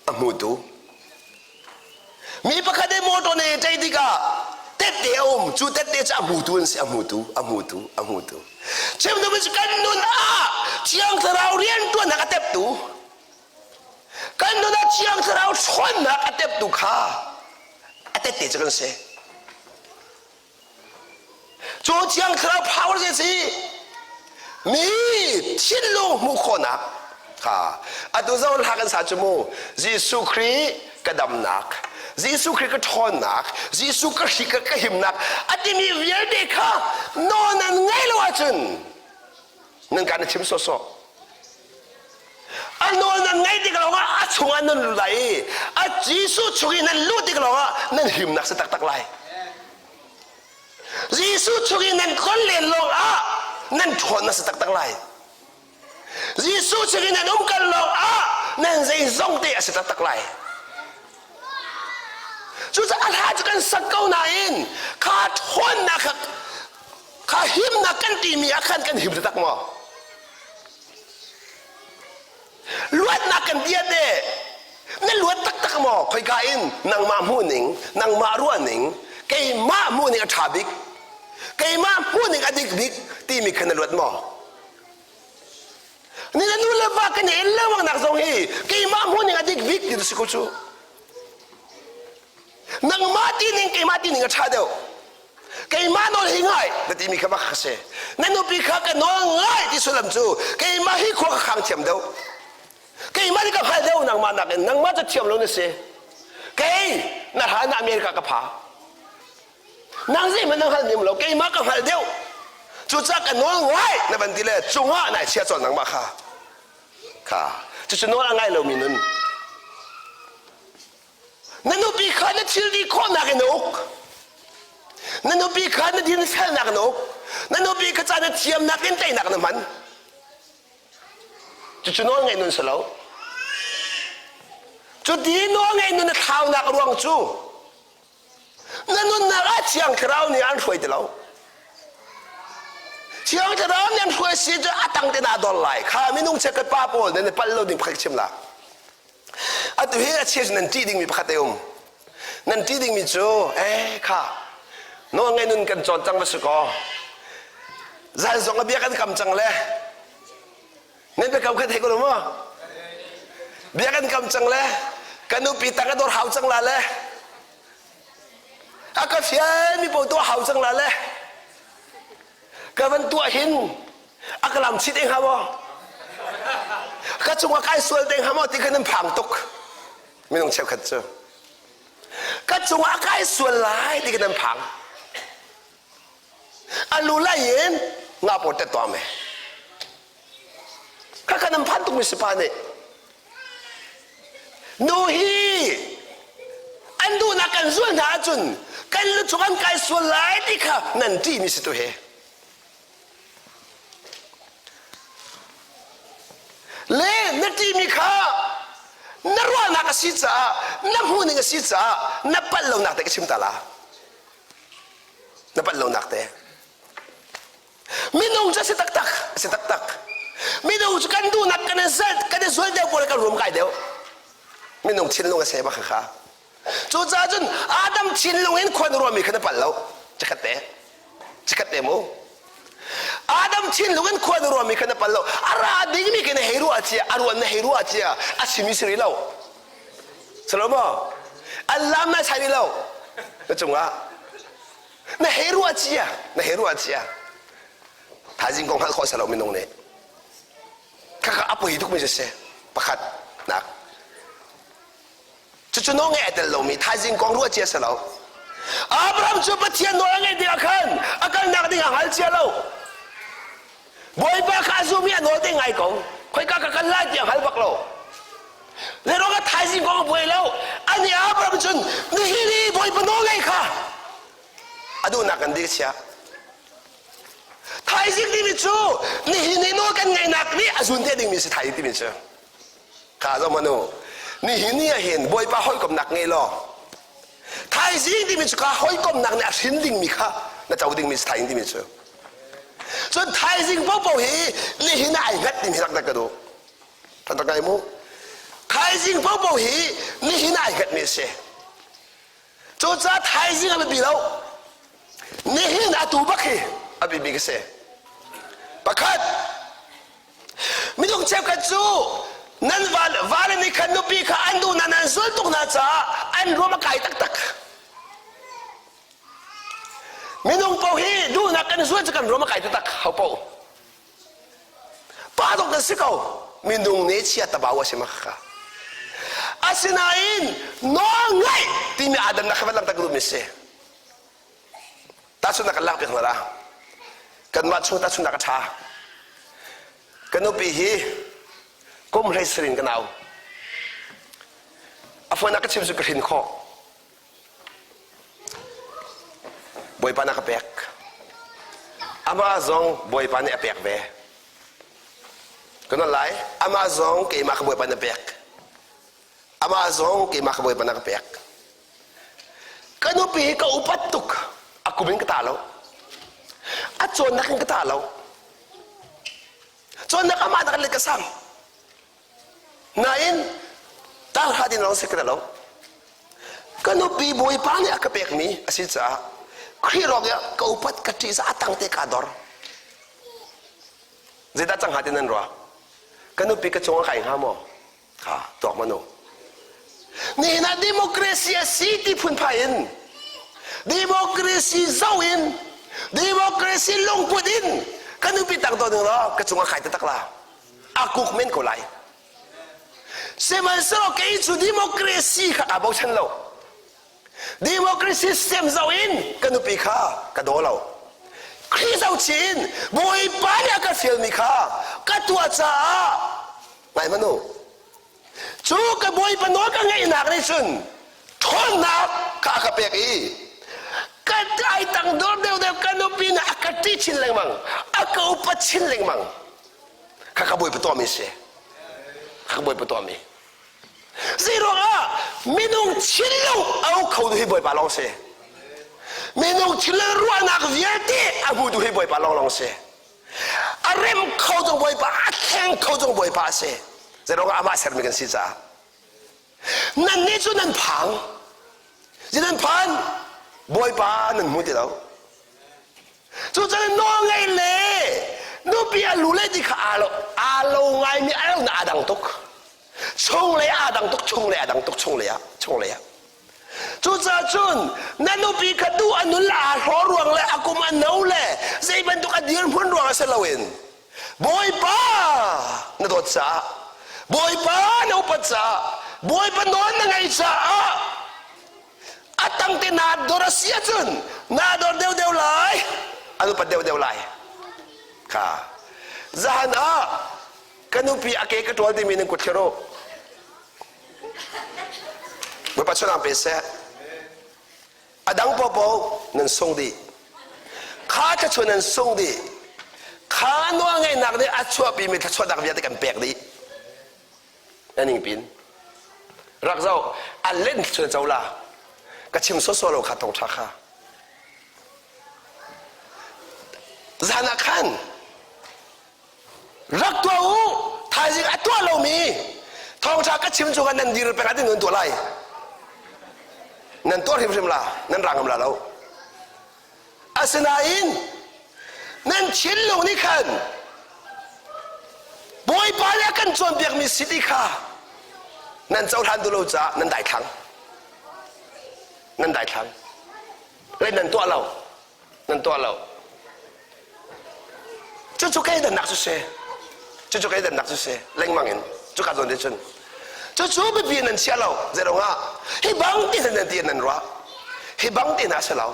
a hmutu. Mi pakhat nih motor ne ṭei tikah tette a um cu tette cu a hmutu an si a hmutu a hmutu a hmutu. Chim duhmi cu kan nun ah Thiang Thlarau rianṭuannak a teptu kan nun ah Thiang Thlarau ṭhawnnak a teptu kha a tette cu kan si. Cu Thiang Thlarau power zei si mi thinlung hmuh khawhnak kha atu zong hla kan sa cu mu Jesuh Khrih ka damnak Jesuh Khrih ka ṭhawnnak Jesuh ka hri ka ka himnak a timi vialte kha nawl nan ngaih lo ahcun nan ka na chim sawhsawh a nawl nan ngaih tik lawngah a chungah nan lut lai i a Jesuh chung i nan luh tik lawngah nan himnak si taktak lai Jesuh chung i nan kon len lawngah nan ṭhawnnak si taktak lai Jesuh chung i nan umkal lawngah nan zeizong te a si taktak lai Cucaah a hla cu kan sak ko nain kha ṭhawnnak kha kha himnak kan timi ah khan kan him taktak maw? Luatnak kan bia te na luat taktak maw? Khoika in nangmah hmuhning, nangmah ruahning, keimah hmuhning a ṭha bik, keimah hmuhning a dik bik timi kha na luat maw? Ni na nu le va kan i el lengmang nak zong hi keimah hmuhning a dik bik ti si ko cu. Nangmah tining keimah tining a ṭha deuh. Keimah nawl hi ngai na timi kha bak si. Na nupi kha ka nawl ngai ti sullam cu keimah hi khua ka khang thiam deuh. Keimah nih ka hngal deuh nangmah nakin nangmah cu thiam lo na si. Kei na hlan ah America ka pha. Nang zeihmanh na hngal nem lo keimah ka hngal deuh. Cucaah ka nawl ngai na van ti le cungah nai chia cawn nangmah kha. Kha cucu nawl a ngai lomi nun. Na nupi kha na thilri khawhnak in na uk. Na nupi kha na dinfelnak na uk. Na nupi kha ca na thiamnak in teinak na hman. Cucu nawl ngeih nun si lo. Cuti nawl ngeih nun na thlaunak ruang cu na nunnak ah Thiang Thlarau nih an hruai ti lo. Thiang Thlarau nih an hruai si cu a tang te na dor lai. Kha minung chiakhat pa pawl nan i palh lo ding pakhat chim la. Atu hi a chia nan ṭih dingmi pakhat a um. Nan ṭih dingmi cu eh kha nawl ngai nun kan cawn cang va si kaw zan zong a bia kan kam cang le nan biakam kha thei ko lo maw? Bia kan kam cang le ka nupi tang a dor hau cang la le a ka fial mi paoh tuah hau cang la le ka van tuah hin a ka lam chit eng maw ka cungah kai sual te hnga maw ti kha nan phang tuk minung cheukhat cu ka cungah kai sual lai ti kha nan phang a lu lai in nga paw tet tuah me kha kha nan phan tuk mi si pa nih nu hi an duhnak kan zual hna ahcun kan lu cung an kai sual lai ti kha nan ṭih mi si tu he Le na ṭihmi kha na ruahnak a si caah na hmuhning a si caah na palh lonak te ka chim ta la. Na palh lonak te. Minung cu a si taktak, a si taktak. Minung cu kan duhnak kan i zalh, kan i zual deuh pawl kan rum kai deuh. Minung thinlung a se bak kha. Cucaah cun Adam thinlung in khua na ruahmi kha na palh lo. Chikkhat te. Chikkhat te mu. Adam thinlung in khua na ruahmi kha na pal lo. A ra dingmi khi na hei ruah cia, a ruan na hei ruah cia, a simi si rih lo. Salomo, an lam na sai rih lo. Na cungah na hei ruah cia, na hei ruah cia. Thaizing kong hngalh khawh salo minung nih. Khakha a poi tukmi si pakhat nak. Cucu nawl ngeih a tel lomi thaizing kong ruah cia si lo. Abraham cu Pathian nawl a ngeih tikah khan a kalnak ding a hngal cia lo. Bawipa kha a zum i a nawl te ngai ko. Khoika ka kal lai ti a hngal bak lo. Zeiruang ah thaizing kong a buai lo. Ani Abraham cu. cun nihin i Bawipa nawl ngei kha a duhnak kan dih chia. Thaizing timi cu nihin i nawl kan ngeihnak nih a zun te dingmi si thaizing timi cu. Kha zoh hmanh u. Nihin ni ah hin Bawipa hawikomnak ngei law thaizing timi cu ka hawikomnak nih a hrin dingmi kha na co dingmi si thaizing timi cu. Cun thaizing paohpaoh hi nihin ah ai hngat timi hi rak ka duh. Rak ngai mu. Thaizing paohpaoh hi nihin ah ai hngatmi a si. Cucaah thaizing a biapi lo. Nihin atu bak hi a biapi ka si. Pakhat, minung cheukhat cu nan vale nih khan nupi kha an duh hna nan zul tuk hna caah an ruam a kai taktak. Minung paoh hi duhnak kan zul cu kan ruam a kai taktak ho paoh. Pa dawk kan si ko. Minung nih chia tabau a si ma kha. Asinain nawl ngaih timi Adam na kha langhter ka duhmi si. Tahchunhnak kan lak piak hna la. Kanmah chung tahchunhnak a ṭha. Ka nupi hi kum hlei sarin ka nau. A fawinak ka chim cu ka hrin khawh. Bawipa na ka pek. Amah zong Bawipa nih a pek ve. Ka nawl lai. Amah zong keimah ka Bawipa na pek. Amah zong keimah ka Bawipa na ka pek. Ka nupi hi ka upat tuk. A kum in ka ta lo. A cawnnak in ka ta lo. Cawnnak amah nak le ka sang. Nain tarha din lawng si ka lo. Ka nupi Bawipa nih a ka pekmi a si caah Khrih ruang i ka upat ka ṭih a tang te kaa dor. Zeidah cang hnga ti nan ruah? Ka nupi ka cung a kai hnga maw? Kha tuak manu. Nihin ah democracy a si ti phunphai in democracy zo in democracy lungput in ka nupi tang to ding law ka cung a kai taktak la. A kuk men ko lai. Sihmanhsehlaw kei cu democracy kha kaa bochan lo. Democracy system zoh in ka nupi kha ka daw lo. Khrih zohchih in Bawipa nih a ka fialmi kha ka tuah caah ngai hmanh u. Cu ka Bawipa nawl ka ngeihnak nih cun ṭhawnnak kha a ka pek i ka ai tang dor deuhdeuh ka nupi nih a ka ṭih chin lengmang, a ka upat chin lengmang. Kha ka Bawipa tuahmi si. Kha ka Bawipa tuahmi. Zeiruangah minung thinlung a uk kho tu hi Bawipa lawng si. Minung thinlung ruahnak vialte a hmu tu hi Bawipa lawng lawng si. A rem kho tu Bawipa, a thleng kho tu Bawipa a si. Zeiruangah amah sermi kan si caah. Nannih cu nan phang. Zi nan phan Bawipa nan hmu ti lo. Cucaah nawlngeih le nupi a lu le ti kha aa lo aa lo ngaimi a lo na aa dang tuk. Chunglei aa dang tuk, chunglei aa dang tuk, chunglei ah, chunglei ah. Cucaah cun na nupi kha duh a nun le aa hlaw ruang le a kum a no le zei bantuk a dirhmun ruang ah si loin Bawipa na dawt caah Bawipa na upat caah Bawipa nawl na ngaih caah a tangte naa dor a si ahcun naa dor deuhdeuh lai an upat deuhdeuh lai kha zahan ah ka nupi a ke ka ṭawl timi nan kut thlir u Bawipa chunang pe seh a dang popo nan sung dih kha thluachuah nan sung dih kha nawlngeihnak nih a chuahpimi thluachuahnak vialte kan pek dih na ning pin rak zoh a len thluachuah co la ka chim sawsawh lo kha tong tha kha zan ah khan rak tuah u thaizing a tuah lomi thawngṭha ka chim cungah nan dir peng ah nan tuah lai nan tuah hrimhrim la nan ra ngam la lo asinain nan thinlung nih khan Bawipa nih a kan cawnpiakmi si ti kha nan cohlan duh lo caah nan daithlang nan daithlang le nan tuah lo nan tuah lo cucu kei dannak cu si cucu kei dannak cu si lengmang in cuka zawn te cun cucu biapi nan chia lo zei ah hi bang ti nan ti nan ruah hi bang ti hna si lo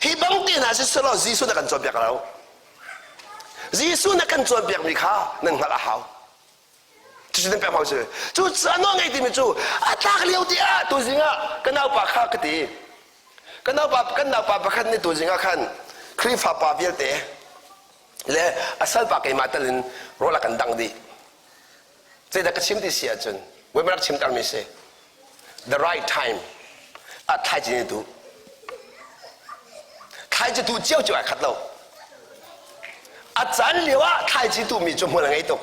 hi bang ti hna si selaw Jesuh na kan cawnpiak lo Jesuh na kan cawnpiakmi kha nan hngalh a hau. Cucu nan pek hau si. Cu nawl ngei timi cu a tlak lio ti ah tuzing ah ka naupa kha ka ti. Ka naupa kan naupa pakhat nih tuzing ah khan Khrihfa pa vialte le a salpa keimah tal in rawl a kan dang dih. Zeidah ka chim ti si ahcun Bawipa rak chimtermi si. The right time ah thlaici ni tu. Thlaici tu cio cio ai khat lo. A caan lio ah thlaici tu mi cu hmual a ngei tuk.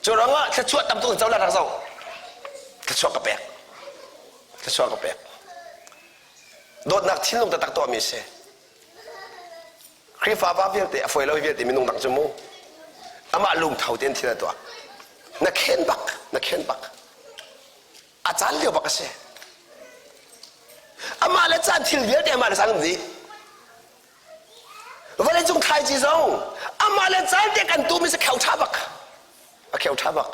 Cu ruangah thluachuah tam tuk in co rak zoh. Thluachuah ka pek. Thluachuah ka pek. Dawtnak thinlung taktak tuahmi si. Khrihfa pa vialte a fawi lo vialte minung dang cu mu amah lungtho tein thil a tuah. Na khen bak, na khen bak. A caan lio bak a si. Amah le caan thil vialte amah le caan um dih. Vawleicung thlaici zong amah le caan te kan tumi si kheu ṭha bak. A kheu ṭha bak.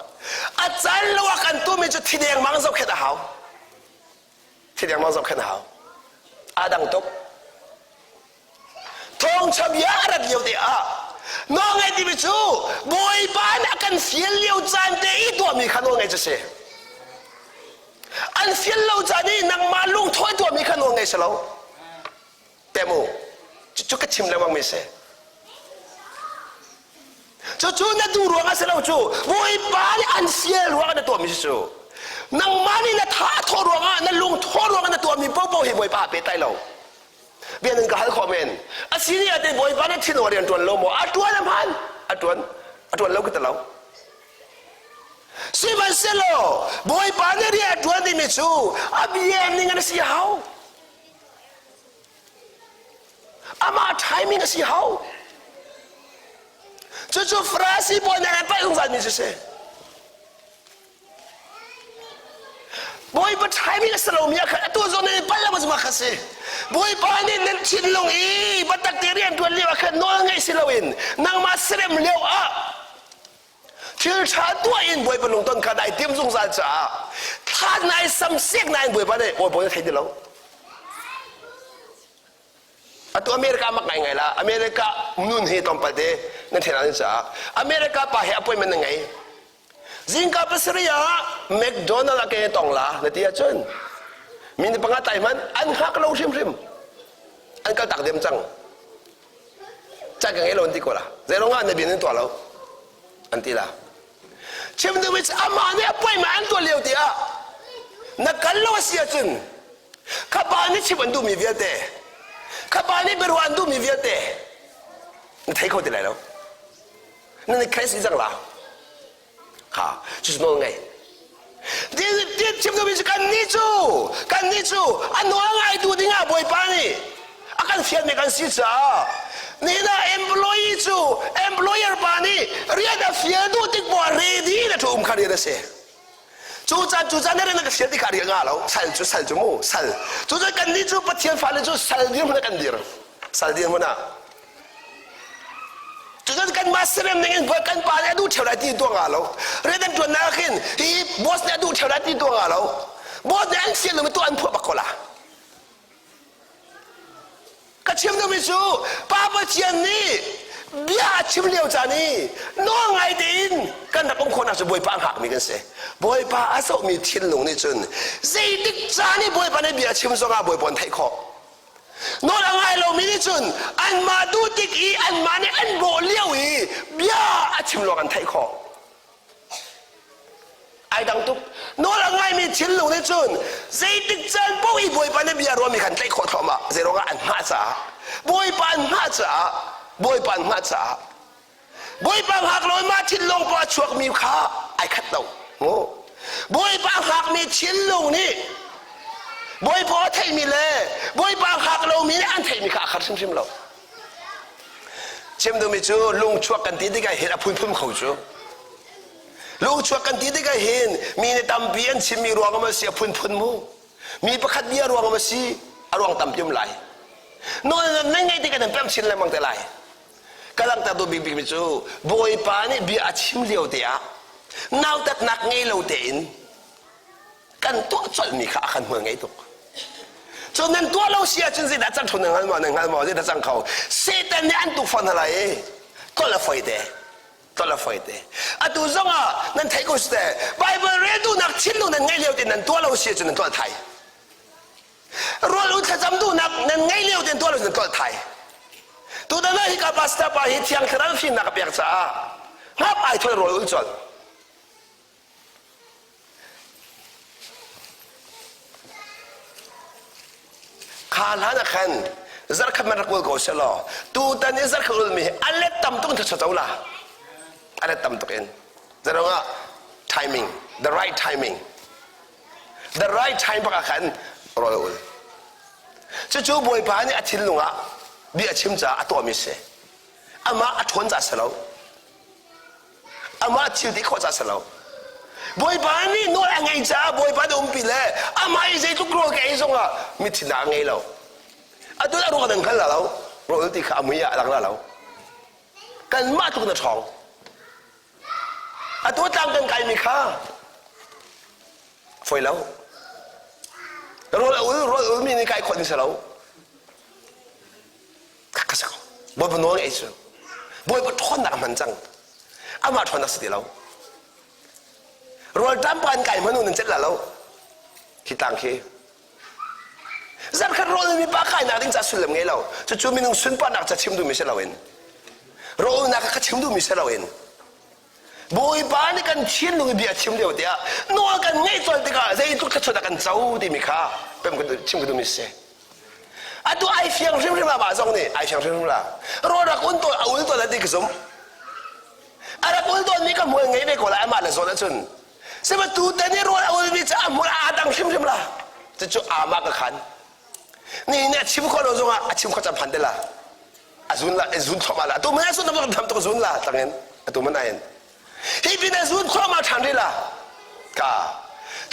A caan lo ah kan tumi cu thi dengmang zohkhenh a hau. Thi dengmang zohkhenh a hau. Aa dang tuk. Thawngṭha bia a rat lio te ah nawlngaih timi cu Bawipa nih a kan fial lio caan te i tuahmi kha nawlngaih cu si. An fial lo caan i nangmah lungthawi tuahmi kha nawlngaih si lo. Te mu, cucu ka chim lengmang mi si. Cucu na duh ruang a si lo cu Bawipa nih an fial ruang ah na tuahmi si cu. Nangmah nih na tha a thawh ruangah na lung thawh ruangah na tuahmi paohpaoh hi Bawipa a pe tai lo. Bia nan ka hal khawh men. A si ni ah te Bawipa nih thin rian ṭuan lo maw? A ṭuan a hman. A ṭuan. A ṭuan lo ka ti lo. Sihmanhsehlaw Bawipa nih rian a ṭuan timi cu a bia ning an si hau. Amah timing a si hau. Cucu Farasi pawl nih an paih zungzalmi cu si. Bawipa timing a si lomi ah khan atu zawn in palh lo ma kha si. Bawipa nih nan thinlung i biatak te rian ṭuan lio ah khan nawl ngeih si loin nangmah serem lio ah thil ṭha tuah in Bawipa lungton kha dai tim zungzal caah thla nai sam sek nain Bawipa nih Bawipa nih thei ti lo. Atu America mak ngaingai la. America nun hi tlawmpal te nan theih nan caah America pa he appointment na ngei. Zingka pasarih ah McDonald ah ke tong la na ti ahcun minute panga tlai hmanh an hngak lo hrimhrim. An kal tak dem cang. Caan ka ngei lo an ti ko la. Zei ah na bin an tuah lo an ti la. Chim duh mi amah nih appointment an tuah lio ti ah na kal lo a si ahcun kha pa nih chim an duhmi vialte kha pa nih biaruah an duhmi vialte na thei kho ti lai lo. Na Christ i cang la. Kha cucu nawl ngei. Ti chim duhmi cu kannih cu kannih cu a nawl ngaitu dingah Bawipa nih a kan fialmi kan si caah nihin ah employee cu employer pa nih rian a fial duh tik poah ready na thu um kha rian a si. Cu caan cu caan rian a ka fial ti kha rian nga lo sal cu sal cu mu sal cu cun kannih cu Pathian fale cu sal dirhmun ah kan dir sal dirhmun ah Cucun kanmah serem ning in kan pa nih a duh ṭheo lai ti tuah nga lo. Rian an ṭuannak ah khin hi boss nih a duh ṭheo lai ti tuah nga lo. Boss nih an fial lomi tuah an phuah bak ko la. Ka chim duhmi cu Pa Pathian nih bia a chim lio caan i nawl ngai tein kan rak um khawhnak cu Bawipa a hngakmi kan si. Bawipa a zohmi thinlung nih cun zeitik caan i Bawipa nih bia a chim zongah Bawipa an theih khawh. Nawl a ngai lomi nih cun anmah duh tik i anmah nih an bawh lio i bia a chim lawng an theih khawh. Ai dang tuk. Nawl a ngaimi thinlung nih cun zeitik caan paoh i Bawipa nih bia ruahmi khan tlaih khawh thluahmah. Zeiruangah an hngah caah. Bawipa an hngah caah. Bawipa an hngah caah. Bawipa hngak lo mah thinlung pa chuakmi kha ai khat lo. Bawipa hngakmi thinlung nih Bawipa a theihmi le Bawipa hngak lomi nih an theihmi kha a khat hrimhrim lo. Chim duhmi cu lungchuak kan ti tikah hin a phunphun kho cu. Lungchuak kan ti tikah hin mi nih tampi an chimmi ruang ah si a phunphun mu. Mi pakhat bia ruang ah si a ruang tampi um lai. Nawl nan ngeih tikah nan pem chin lengmang te lai. Ka langhter duh bikbikmi cu Bawipa nih bia a chim lio te ah nautatnak ngei lo tein kan tuah colhmi kha a kan hmual ngei tuk. Cu nan tuah lo si ahcun zeidah cang ṭhun nan hngal maw nan hngal maw zeidah cang kho Satan nih an tukforh hna lai i tlolh a foi te. Tol a foi te. Atu zong ah nan theih ko si te. Bible rel duhnak thinlung nan ngeih lio te nan tuah lo si ahcun nan tuah thai. Rual u thlacam duhnak nan ngeih lio te tuah lo nan tuah thai. Tutan ah hika pastor pa hi thiang thlarau fimnak a pek caah ngap ai thol rawl ul colh. Kha hlan ah khan zarkhat man rak ul ko selaw tutan i zarkhat ulmi hi a let tam tuk in thluachuah la. A let tam tuk in. Zarongah timing, the right timing. The right time bak ah khan rawl a ul. Cucu Bawipa nih a thinlung ah bia a chim caah a tuahmi si. Amah a ṭhawn caah si lo. Amah thil ti khawh caah si lo. Bawipa nih nawl a ngei caah Bawipa nih umpi le amah i zeitluk rawl ka ei zongah mithinak a ngei lo. Atu a ruang nan hngal la lo. Rawl ti kha a mui ah a lang la lo. Kanmah tluk na ṭhawng. Atu tlang kan kaimi kha foi lo. Rawl a ul, rawl ulmi nih kai khawh ding si lo. Ka si ko. Bawipa nawl ngeih cu. Bawipa ṭhawnnak a hman cang. Amah ṭhawnnak si ti lo. Rawl ṭam pa in kai hmanh nan celh la lo. Khi tlang khi. Zarkhat rawl mi pa kainak ding ca sullam ngei lo. Cucu minung sunparnak ca chim duhmi si loin. Rawlnak kha chim duhmi si loin. Bawipa nih kan thinlung i bia chim lio tiah nawl kan ngeih colh tikah zeitluk thluachuah dah kan co timi kha pem kan chim ka duhmi si. Atu ai fiang hrimhrim ah mah zong nih ai fiang hrimhrim la. Rawl rak un tawn a ul tawn a ti ka zum. A rak ul tawn mi ka hmual ngei ve ko lai amah le zawn ahcun. Sihmanh tutan i rawl a ulmi cu a hmur aa dang hrimhrim la. Cucu amah ka khan. Nihin a chim khawh lo zongah a chim khawh cang phan te la. A zun la, zun thluahmah la. Atu man a zun tam tuk zun la tangin. Atu man ain. Hi pin a zun thluahmah ṭhan rih la. Ka.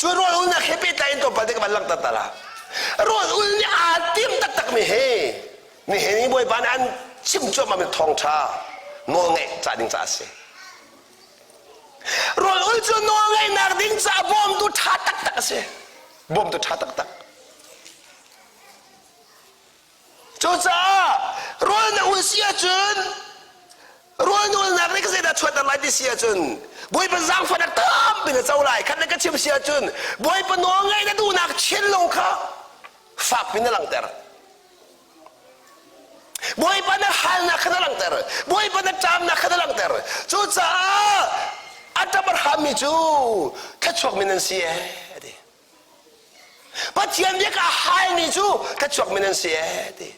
Cu rawl ulnak he pehtlai in tlawmpal te ka van langhter ta la. Rawl ul nih aa tim taktak mi he nihin i Bawipa nih an chim cuahmah mi thawngṭha nawlngaih ca ding ca a si. Rawl ul cu nawlngaihnak ding caah bawmtu ṭha taktak a si. Bawmtu ṭha taktak. Cucaah rawl na ul si ahcun rawl na ulnak nih ka zeidah chuahter lai ti si ahcun Bawipa zaangfahnak tampi na co lai. Khat le ka chim si ahcun Bawipa nawlngaih na duhnak thinlung kha fakpi na langhter. Bawipa na halnak kha na langhter. Bawipa na ṭamnak kha na langhter. Cucaah a ṭap a hrammi cu thluachuakmi nan si ee a ti. Pathian bia ka halmi cu thluachuakmi nan si ee ti.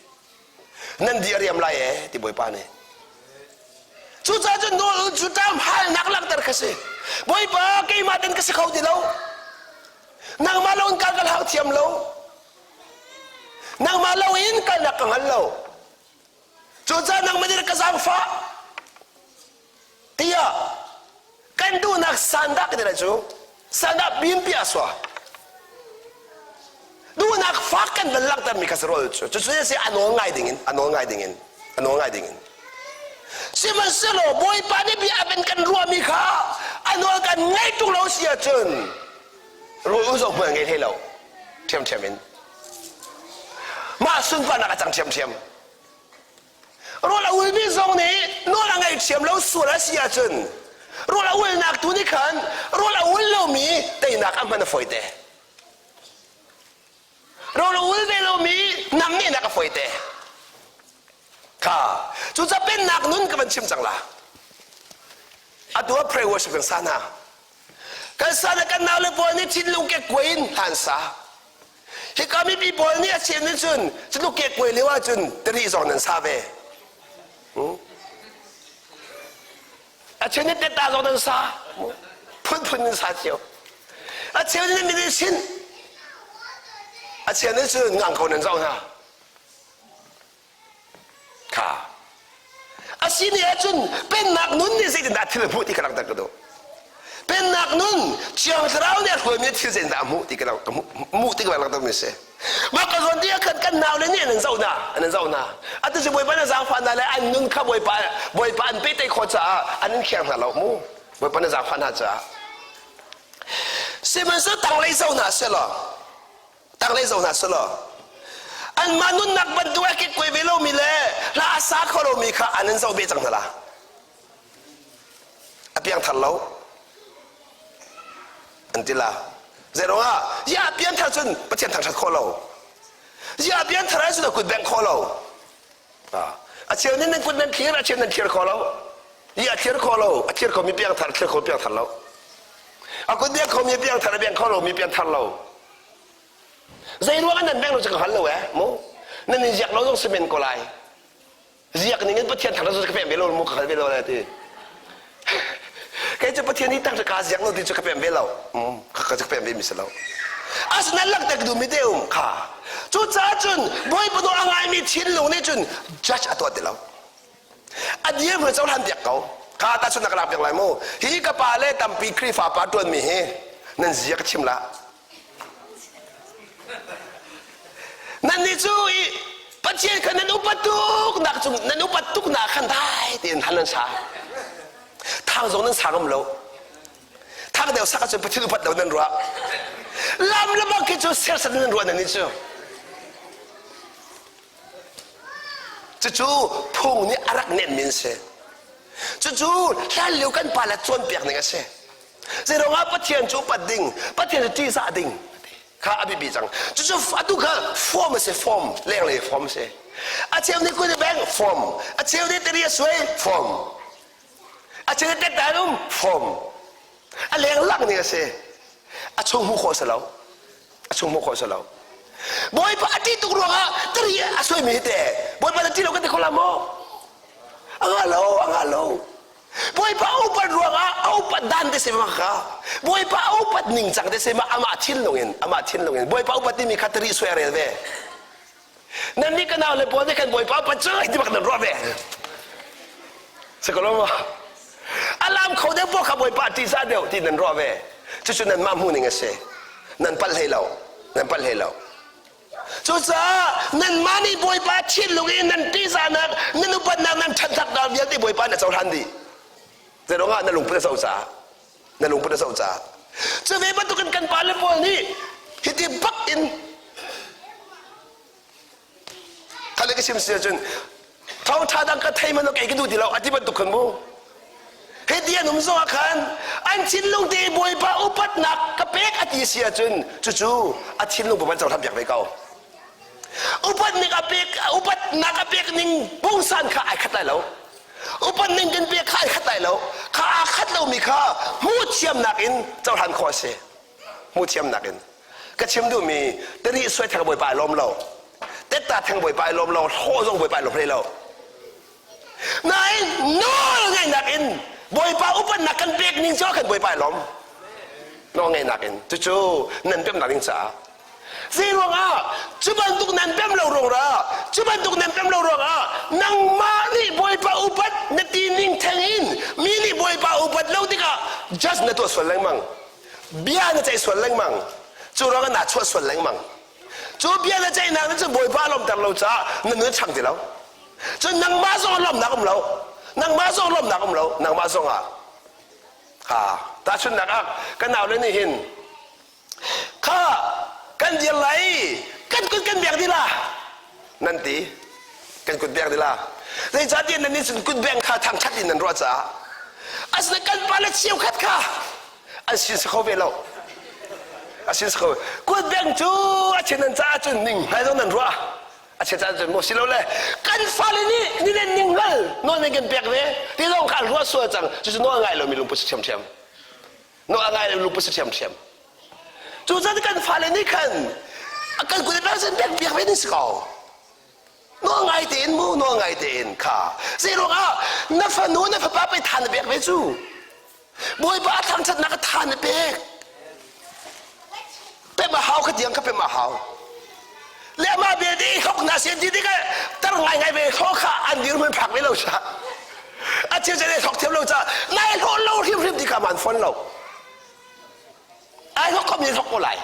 Nan di a riam lai ee ti Bawipa nih. Cucaah cun nawl cu ṭam halnak langhter kha si. Bawipa keimah ten ka si kho ti lo. Nangmah lo in kal ka hlau thiam lo. Nangmah lo in kalnak ka hngal lo. Cucaah nangmah nih ka zaangfah tiah kan duhnak sandah kan ti cu sandah bimpi a sua. Duhnak fak kan van langhtermi kha si rawl cu. Cucu si a nawl ngai ding in, a nawl ngai ding in, a nawl ngai ding in. Sihmanhsehlaw Bawipa nih bia a van kan ruahmi kha a nawl kan ngaih ṭung lo si ahcun rawl zong hmual ngei hlei lo ṭhiamṭhiam in mah sunparnak a cang ṭhiamṭhiam rawl a ulmi zong nih nawl a ngei ṭhiam lo sual a si ahcun rawl a ulnak tu nih khan rawl a ul lomi teinak a hman a fawite rawl a ul ve lomi namnehnak a fawite kha cucaah pennak nun ka van chim cang la atu ah pray worship kan sa hna Kan sa le kan naule pawl nih thinlung kekkuai in hla an sa. Hika mipi pawl nih a chim nih cun cutluk kekkuai lio ahcun tari zong nan sa ve. A cheu nih tetta zong nan sa. Phunphun nan sa cio. A cheu nih min in sin. A cheu nih cun ngang ko nan zoh hna. Kha a si ni ahcun pennak nun nih zeitindah thil a hmuh ti ka langhter ka duh. Pennak nun Thiang Thlarau nih a hruaimi thil zeitindah a hmuh ti ka hmuh ti ka langhter mi si. Mah ka zawn ti ah khan kan naule nih an zoh hna, an zoh hna. Atu cu Bawipa na zaangfah hna le an nun kha Bawipa Bawipa an pehtlaih khawh caah an in khiang hna lo mu. Bawipa na zaangfah hna caah. Sihmanhsehlaw tanglei zoh hna sehlaw tanglei zoh hna selaw anmah nunnak bantuk a kekkuai ve lomi le hla a sa kho lomi kha an in zoh ve cang hna la. A piangthar lo an ti la. Zei ruangah? Ya pianthar cun Pathian thangṭhat khawh lo. Ya pianthar ahcun a kut bengh khawh lo. A cheu nih nan kut nan thlir, a cheu nan thlir kho lo. I a thlir kho lo, a thlir khomi piangthar, thlir kho piangthar lo. A kut bengh khomi piangthar, a bengh kho lomi piangthar lo. Zei ruangah nan bengh lo cu ka hngal lo eh mu. Nan in ziak lo zong si men ko lai. Ziak ning in Pathian thang cu ka pem ve lo mu ka hngal ve lo lai ti. Kei cu Pathian hi tang ka ziak lo ti cu ka pem ve lo. Ka ka pem ve mi si lo. Asinain langhter ka duhmi te um kha. Cucaah cun Bawipa nawl a ngaimi thinlung nih cun judge a tuah ti lo. A dir hmai cohlan piak ko. Kha tahchunhnak ka lak piak lai mu. Hi ka pa le tampi Khrihfa pa ṭuanmi hi nan zia ka chim lah. Nannih cu i Pathian kha nan upat tuk nak cung nan upat tuk nak khan dai tein han nan sa. Thang zong nan sa ngam lo. Thang deuh sak ahcun Pathian upat lo nan ruah. Lam le bang khi cu sersan nan ruah nan cu. Cucu phung nih a rak nenmi an si. Cucu hlanlio kan pa le cawnpiak ning a si. Zeiruangah Pathian cu upat ding, Pathian cu ṭihzah ding kha a biapi cang. Cucu atu kha form a si, form, lenglei form a si. A cheu nih kut beng, form. A cheu nih tari a suai, form. A cheu nih tettai um, form. A leng lak ning a si. A chung hmuh khawh si lo. A chung hmuh khawh si lo. Bawipa a ṭih tuk ruangah tari a suaimi hi te Bawipa na ṭih lo kan ti kho la maw? A ngah lo, a ngah lo. Bawipa a upat ruangah a upat dan te si ma kha Bawipa a upat ningcang te si ma amah thinlung in amah thinlung in Bawipa upat timi kha tari suai rel ve nan nih ka nau le pawl nih khan Bawipa upat cu ti bak nan ruah ve Sikolo ma alam kho deuh pawl kha Bawipa ṭihzah deuh ti nan ruah ve cucu nan mah hmuh ning a si nan palh hlei lo nan palh hlei lo Cucaah nanmah nih Bawipa thinlung in nan ṭihzahnak, nan upatnak, nan ṭhatnak vialte Bawipa na cohlan dih. Zeiruangah na lungput a zoh caah, na lungput a zoh caah. Cu ve bantukin kan pale pawl nih hiti bak in khale ka chim si ahcun thawngṭha dang ka thei man kei ka duh ti lo a ti bantuk khan mu hiti an um zongah khan an thinlung te bawipa upatnak ka pek a ti si ahcun cucu a thinlung bawipa cohlan piak ve ko upatnak a pek upatnak a pek ning pungsan kha ai khat lai lo upat ning kan pek kha ai khat lai lo kha aa khat lomi kha hmuh thiamnak in cohlan khawh a si hmuh thiamnak in ka chim duhmi tari suai theng bawipa ai lawm lo tetta theng bawipa ai lawm lo hlawh zong bawipa ai lawm hlei lo nain nawl ngeihnak in bawipa upatnak kan pek ning cu kan bawipa ai lawm nawl ngeihnak in cucu nan pemnak ding caah zei ruangah cu bantuk nan pem lo ruangah cu bantuk nan pem lo ruangah nangmah nih bawipa upat na ti ning theng in mi nih bawipa upat lo tikah just na tuah sual lengmang bia na ceih sual lengmang cu ruangah naa chuah sual lengmang cu bia na ceihnak nih cun bawipa lawmter lo caah na nun chang ti lo cun nangmah zong lawmnak um lo nangmah zong lawmnak um lo nangmah zong ah ha tahchunhnak ah kan nau le nih hin kha kan dir lai kan kut kan bek dila nan ti kan kut bek dila zeicahtiah nan nih cun kut beng kha thangṭhat in nan ruah caah asinain kan pale cheukhat kha an sin si kho ve lo a sin si kho kut beng cu a chin nan caah cun ning hngal zong nan ruah a chin caah cun maw si lo le kan fale nih nilen ning hngal nawl nan kan pek ve ti zong kha an ruah sual cang cucu nawl ngai lomi lungput si ṭhiamṭhiam nawl a ngai lomi lungput si ṭhiamṭhiam cucaah kan fale nih khan kan kut in pek piak ve ding si ko Nawl ngai tein mu nawl ngai tein kha zei ruangah na fanu na fapa pei tha na pek ve cu Bawipa a thangṭhatnak a tha na pek pem a hau kha tiang kha pem a hau le amah belte i hlok na sian ti tikah tar ngai ngai ve hlok kha an dirhmun phak ve lo cha a cheu chan hlok thiam lo cha nai hlawh lo hrimhrim ti kha man fon lo ai hlok khomi hlok ko lai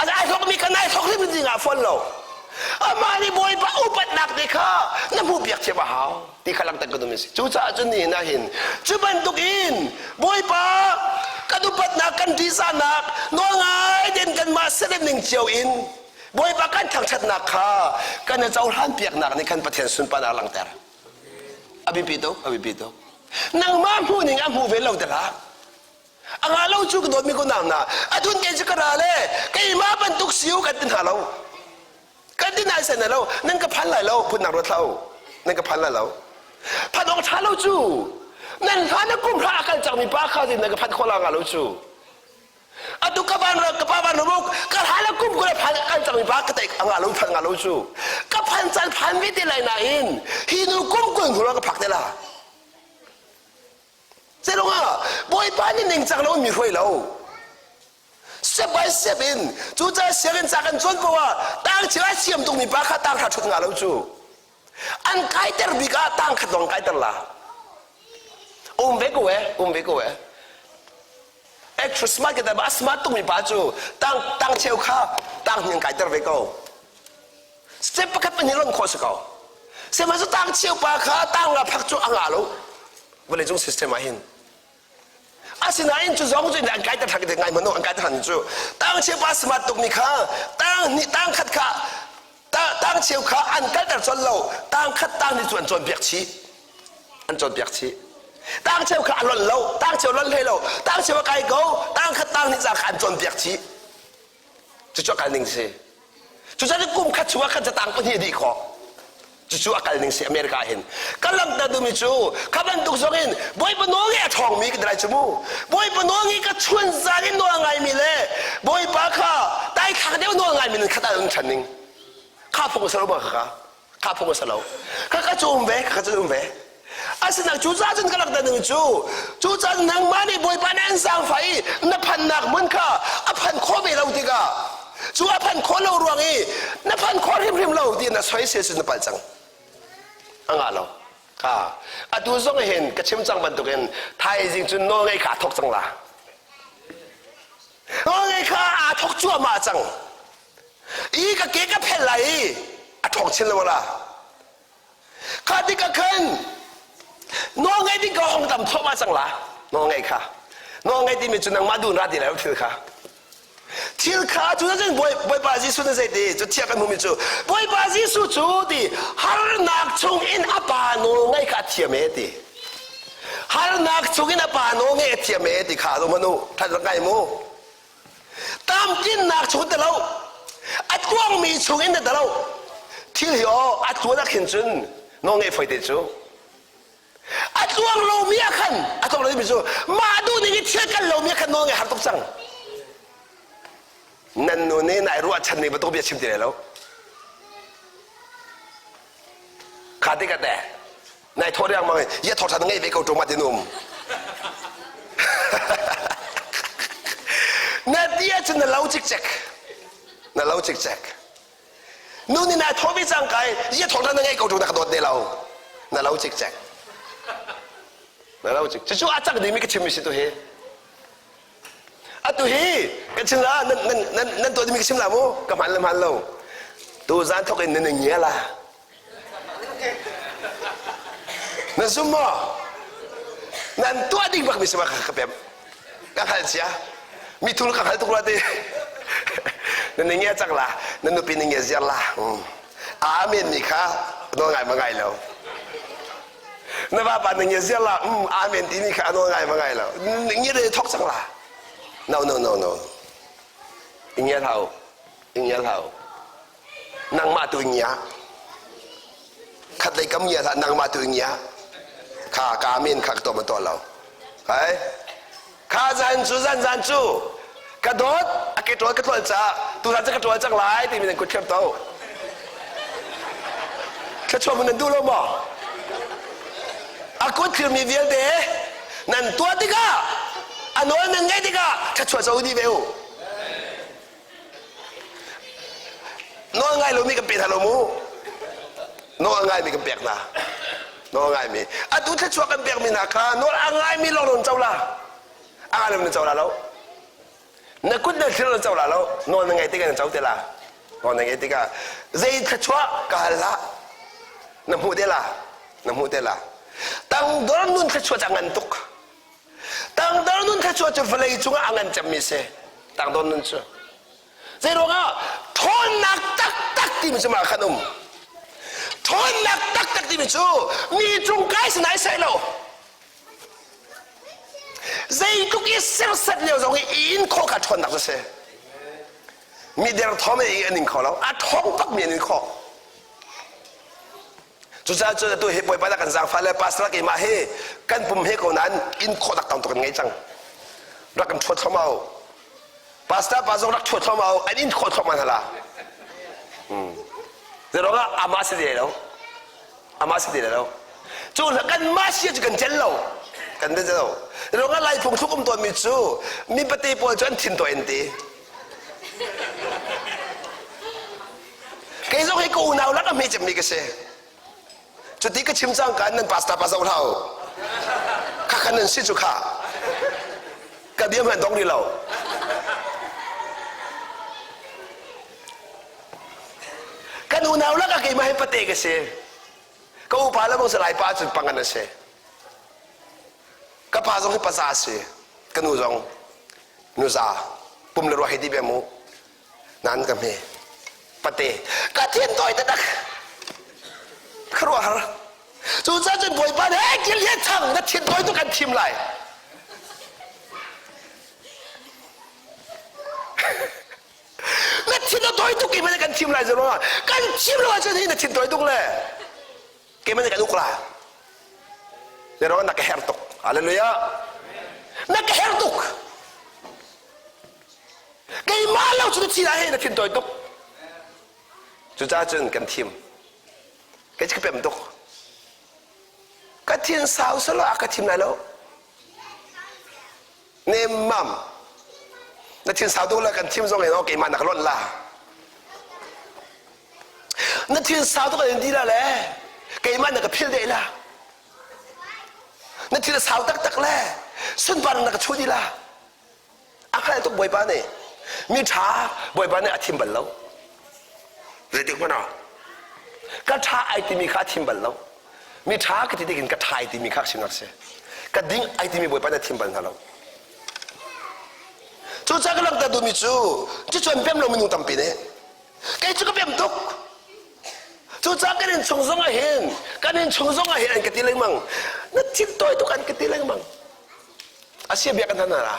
ai hlokmi kha nai hlok hrim ding ah fon lo amah nih bawipa upatnak te kha na hmuh piak thiam a hau ti kha langter ka duhmi si cucaah cun nihin ah hin cu bantuk in bawipa kan upatnak kan ṭihzahnak nawl ngai tein kanmah serem ning cio in bawipa kan thangṭhatnak kha kan i cohlan piaknak nih khan Pathian sunparnak langhter a biapi tuk a biapi tuk. Nangmah hmuh ning a hmu ve lo te hlah. A nga lo cu ka dawtmi ko nang na adun ke cu ka ra le keimah bantuk siu kan ti hna lo. Kan ti nai sen lo nan ka phan lai lo phun nak ruat hlah u. Nan ka phan lai lo. Phan awk ṭha lo cu. Nan hlan na kum hra a kal cangmi pa kha nan ka phan khawh la nga lo cu. Atu ka van ka pa van ruk ka hlan na kum kul phan kal cangmi pa ka tek a nga lo phan nga lo cu. Ka phan caan phan ve te lai nain hi nu kum kul hnu ka phak te la. Zeiruangah Bawipa nih ningcang lo mi hruai lo. Step by step in cucaah sianginn ca kan cawn poah ah tang cheu a siam tukmi pa kha tang hra ṭhut nga lo cu. An kaiter bik ah tang khat lawng kaiter la. Um ve ko eh, um ve ko eh. Extra smart ke ba smart tukmi pa cu tang tang cheu kha tang hning kaiter ve ko. Step pakhat pahnih lon khawh si ko. Sihmanhsehlaw tang cheu pa kha tang nga phak cu a ngah lo. Vawleicung system ah hin. Asinain cu zong cu an kai ṭhan ngai hmanh an kai ṭhan cu tang cheu pa smart tukmi kha tang hnih tang khat kha tang cheu kha an kalter colh lo tang khat tang hnih cu an cawnpiak chih an cawnpiak chih tang cheu kha a lonh lo tang cheu lonh hlei lo tang cheu a kai ko tang khat tang hnih ca kha an cawnpiak chih Cucu a kal ning si. Cucaah kum khat chung ah khan catang pahnih a dih khawh. Cucu a kal ning si America hin. Ka langhter duhmi cu kha bantuk zong in Bawipa nawl ngeih a ṭhawngmi ka ti lai cu mu. Bawipa nawl ngeih ka chun zan in nawl ngaimi le Bawipa kha daithlak deuh nawl ngaimi nan khat ah an ṭhan ning. Kha phung a si lo ma kha? Kha phung a si lo. Kha ka cu um ve, kha ka cu um ve. Asinain cu ca cun ka rak dan cu cu caan nangmah nih Bawipa nih an zaangfah i na phannak hmun kha a phan khawh ve lo tikah cu a phan khawh lo ruang i na phan khawh hrimhrim lo ti na soisel cu na palh cang. A ngah lo. Kha atu zong hin ka chim cang bantukin thaizing cun nawlngeih kha a thawk cang la. Nawlngeih kha aa thawk cuahmah cang. I ka ke ka phel lai i a ṭhawng chin lo la. Kha tik ah khan nawlngeih ding ka hong tam thluahmah cang la. Nawlngeih kha. Nawlngeih timi cu nangmah duh ra ti lai lo thil kha. Thil kha cu cun Bawipa Jesuh na zei ti cu thiah kan hmumi cu Bawipa Jesuh cu ti harnak chung in a pa nawlngeih kha a thiam e ti. Harnak chung in a pa nawlngeih a thiam e ti kha lo manu that rak ngai mu. Tamtinnak chung te lo a tluangmi chung in na te lo thil hi aw a tluan ah khin cun nawl ngeih foi te cu a tluang lomi ah khan a tluang lomi cu mah duh ning i thil kal lomi ah khan nawl ngeih har tuk cang nan nu nih nai ruahchan ning bantuk bia chim ti lai lo kha ti ka te Nai thawh riangmang i ya thawh ṭhan ngei ve ko ṭung ma tin um. Na ti ahcun na lo cikcek. Na lo cikcek. Nu nih nai thawh ve cang kai ya thawh ṭhan na ngei ko ṭung na ka dawt ne lo. Na lo cikcek. Na lo cik. Cucu a cang dingmi ka chimmi si tu hi. Atu hi ka chim la nan nan nan nan tuah dingmi ka chim la mu ka hman le hman lo. Tu zan thawk in nan ngia la. Na zum maw? Nan tuah ding bak mi si ma ka pem. Ka hngal cia. Mi thul ka hngal tuk rua ti. Na ning ngia cang la. Na nupi ning ngia ziar la. Amen ni kha nawl ngai ma ngai lo. Na vapa ning ngia ziar la. Amen ti ni kha nawl ngai ma ngai lo. Ngia de thok cang la. No no no no. Ngia hlau. Ngia hlau. Nangmah tu ngia khat lei kam ngia hlah nangmah tu ngia kha ka amen kha ka tuah ma tuah lo hai kha zan cu zan zan cu ka dawt a ke ṭawl ka ṭawl caah tu zan cu ka ṭawl cang lai timi nan kut thlep to thluachuah mun nan duh lo maw a kut thilmi vialte nan tuah tikah a nawl nan ngaih tikah thluachuah co dih ve u Nawl ngai lomi kan pe hna lo mu. Nawl ngaimi kan pek hna. Nawl ngaimi. Atu thluachuah kan pekmi hna kha nawl a ngaimi lawng nan co la. A ngai lomi nan co la lo. Na kut na thil nan co la lo. Nawl na ngaih tikah nan co te la. Nawl na ngaih tikah zei thluachuah ka hal hlah. Na hmuh te la. Na hmuh te la. Tangdor nun thluachuah cu a ngan tuk. Tangdor nun thluachuah cu vawlei cungah a ngan cemmi si. Tangdor nun cu. Zeiruangah ṭhawnnak taktak timi cu mah khan um. Ṭhawnnak taktak timi cu mi cung kai si nai sai lo. Zeitluk i serset lio zong i in khawh kha ṭhawnnak cu si. Mi derthawm i an in kho lo. A ṭhawng bakmi an in khawh. Cucaah cun atu hi Bawipa dah kan zaangfah le pastor keimah hi kan pum he ko nain in khawh tak tam tuk kan ngei cang. Rak kan ṭhuat thluahmah u. Pastor pa zong rak ṭhuat thluahmah u. An in khawh thluahmah hna la. Hmm. Zeiruangah amah si ve lo. Amah si ve lo. Cu kan mah si cu kan cel lo. Kan cel lo. Zeiruangah Lai phungthluk um tawnmi cu mi pate pawl cu an thin tawi an ti. Kei zong hi ka unau lak a hme cemmi ka si. Cuti ka chim cangka nan pastor pa zoh hlah u. Kha kha nan si cu kha. Ka bia hmanh dong rih lo. Kan unau lak ah keimah hi pate ka si. Ka upa le bang Salai pa cun pangan a si. Ka pa zong hi paza a si. Ka nu zong nuza. Pum le ruah hi di be mu. Nan ka hme. Pate. Ka thin tawi taktak. Khuaruahhar. Cucaah cun Bawipa nih hey kil he chang na thin tawi tu kan thim lai. Na thin a tawi tuk keimah nih kan thim lai zero kan thim lo ahcun hi na thin tawi tuk le keimah nih kan uk la. Zero na ka her tuk. Hallelujah. Na ka her tuk. Keimah lo cu na thi lai na thin tawi tuk. Cucaah cun kan thim. Kei cu ka pem tuk. Ka thin sau selaw a ka thim lai lo. Nemmam. Na thin sau tuk le kan thim zong in keimah na ka lonh la. Na thin sau tuk in ti la le keimah na ka phil deh la. Na thin sau taktak le sunpar na ka chuh di la. A hngalh tuk Bawipa nih mi ṭha Bawipa nih a thim bal lo. Zeitik hmanh ah ka ṭha ai timi kha a thim bal lo. Mi ṭha ka ti tikin ka ṭha ai timi kha sinak si. Ka ding ai timi Bawipa nih a thim bal hna lo. Cucaah ka langhter duhmi cu cucu an pem lo minung tampi nih kei cu ka pem tuk. Cucaah kan innchung zong ah hin kan innchung zong ah hin an ka ti lengmang. Na thin tawi tuk an ka ti lengmang. Asia bia kan hna la.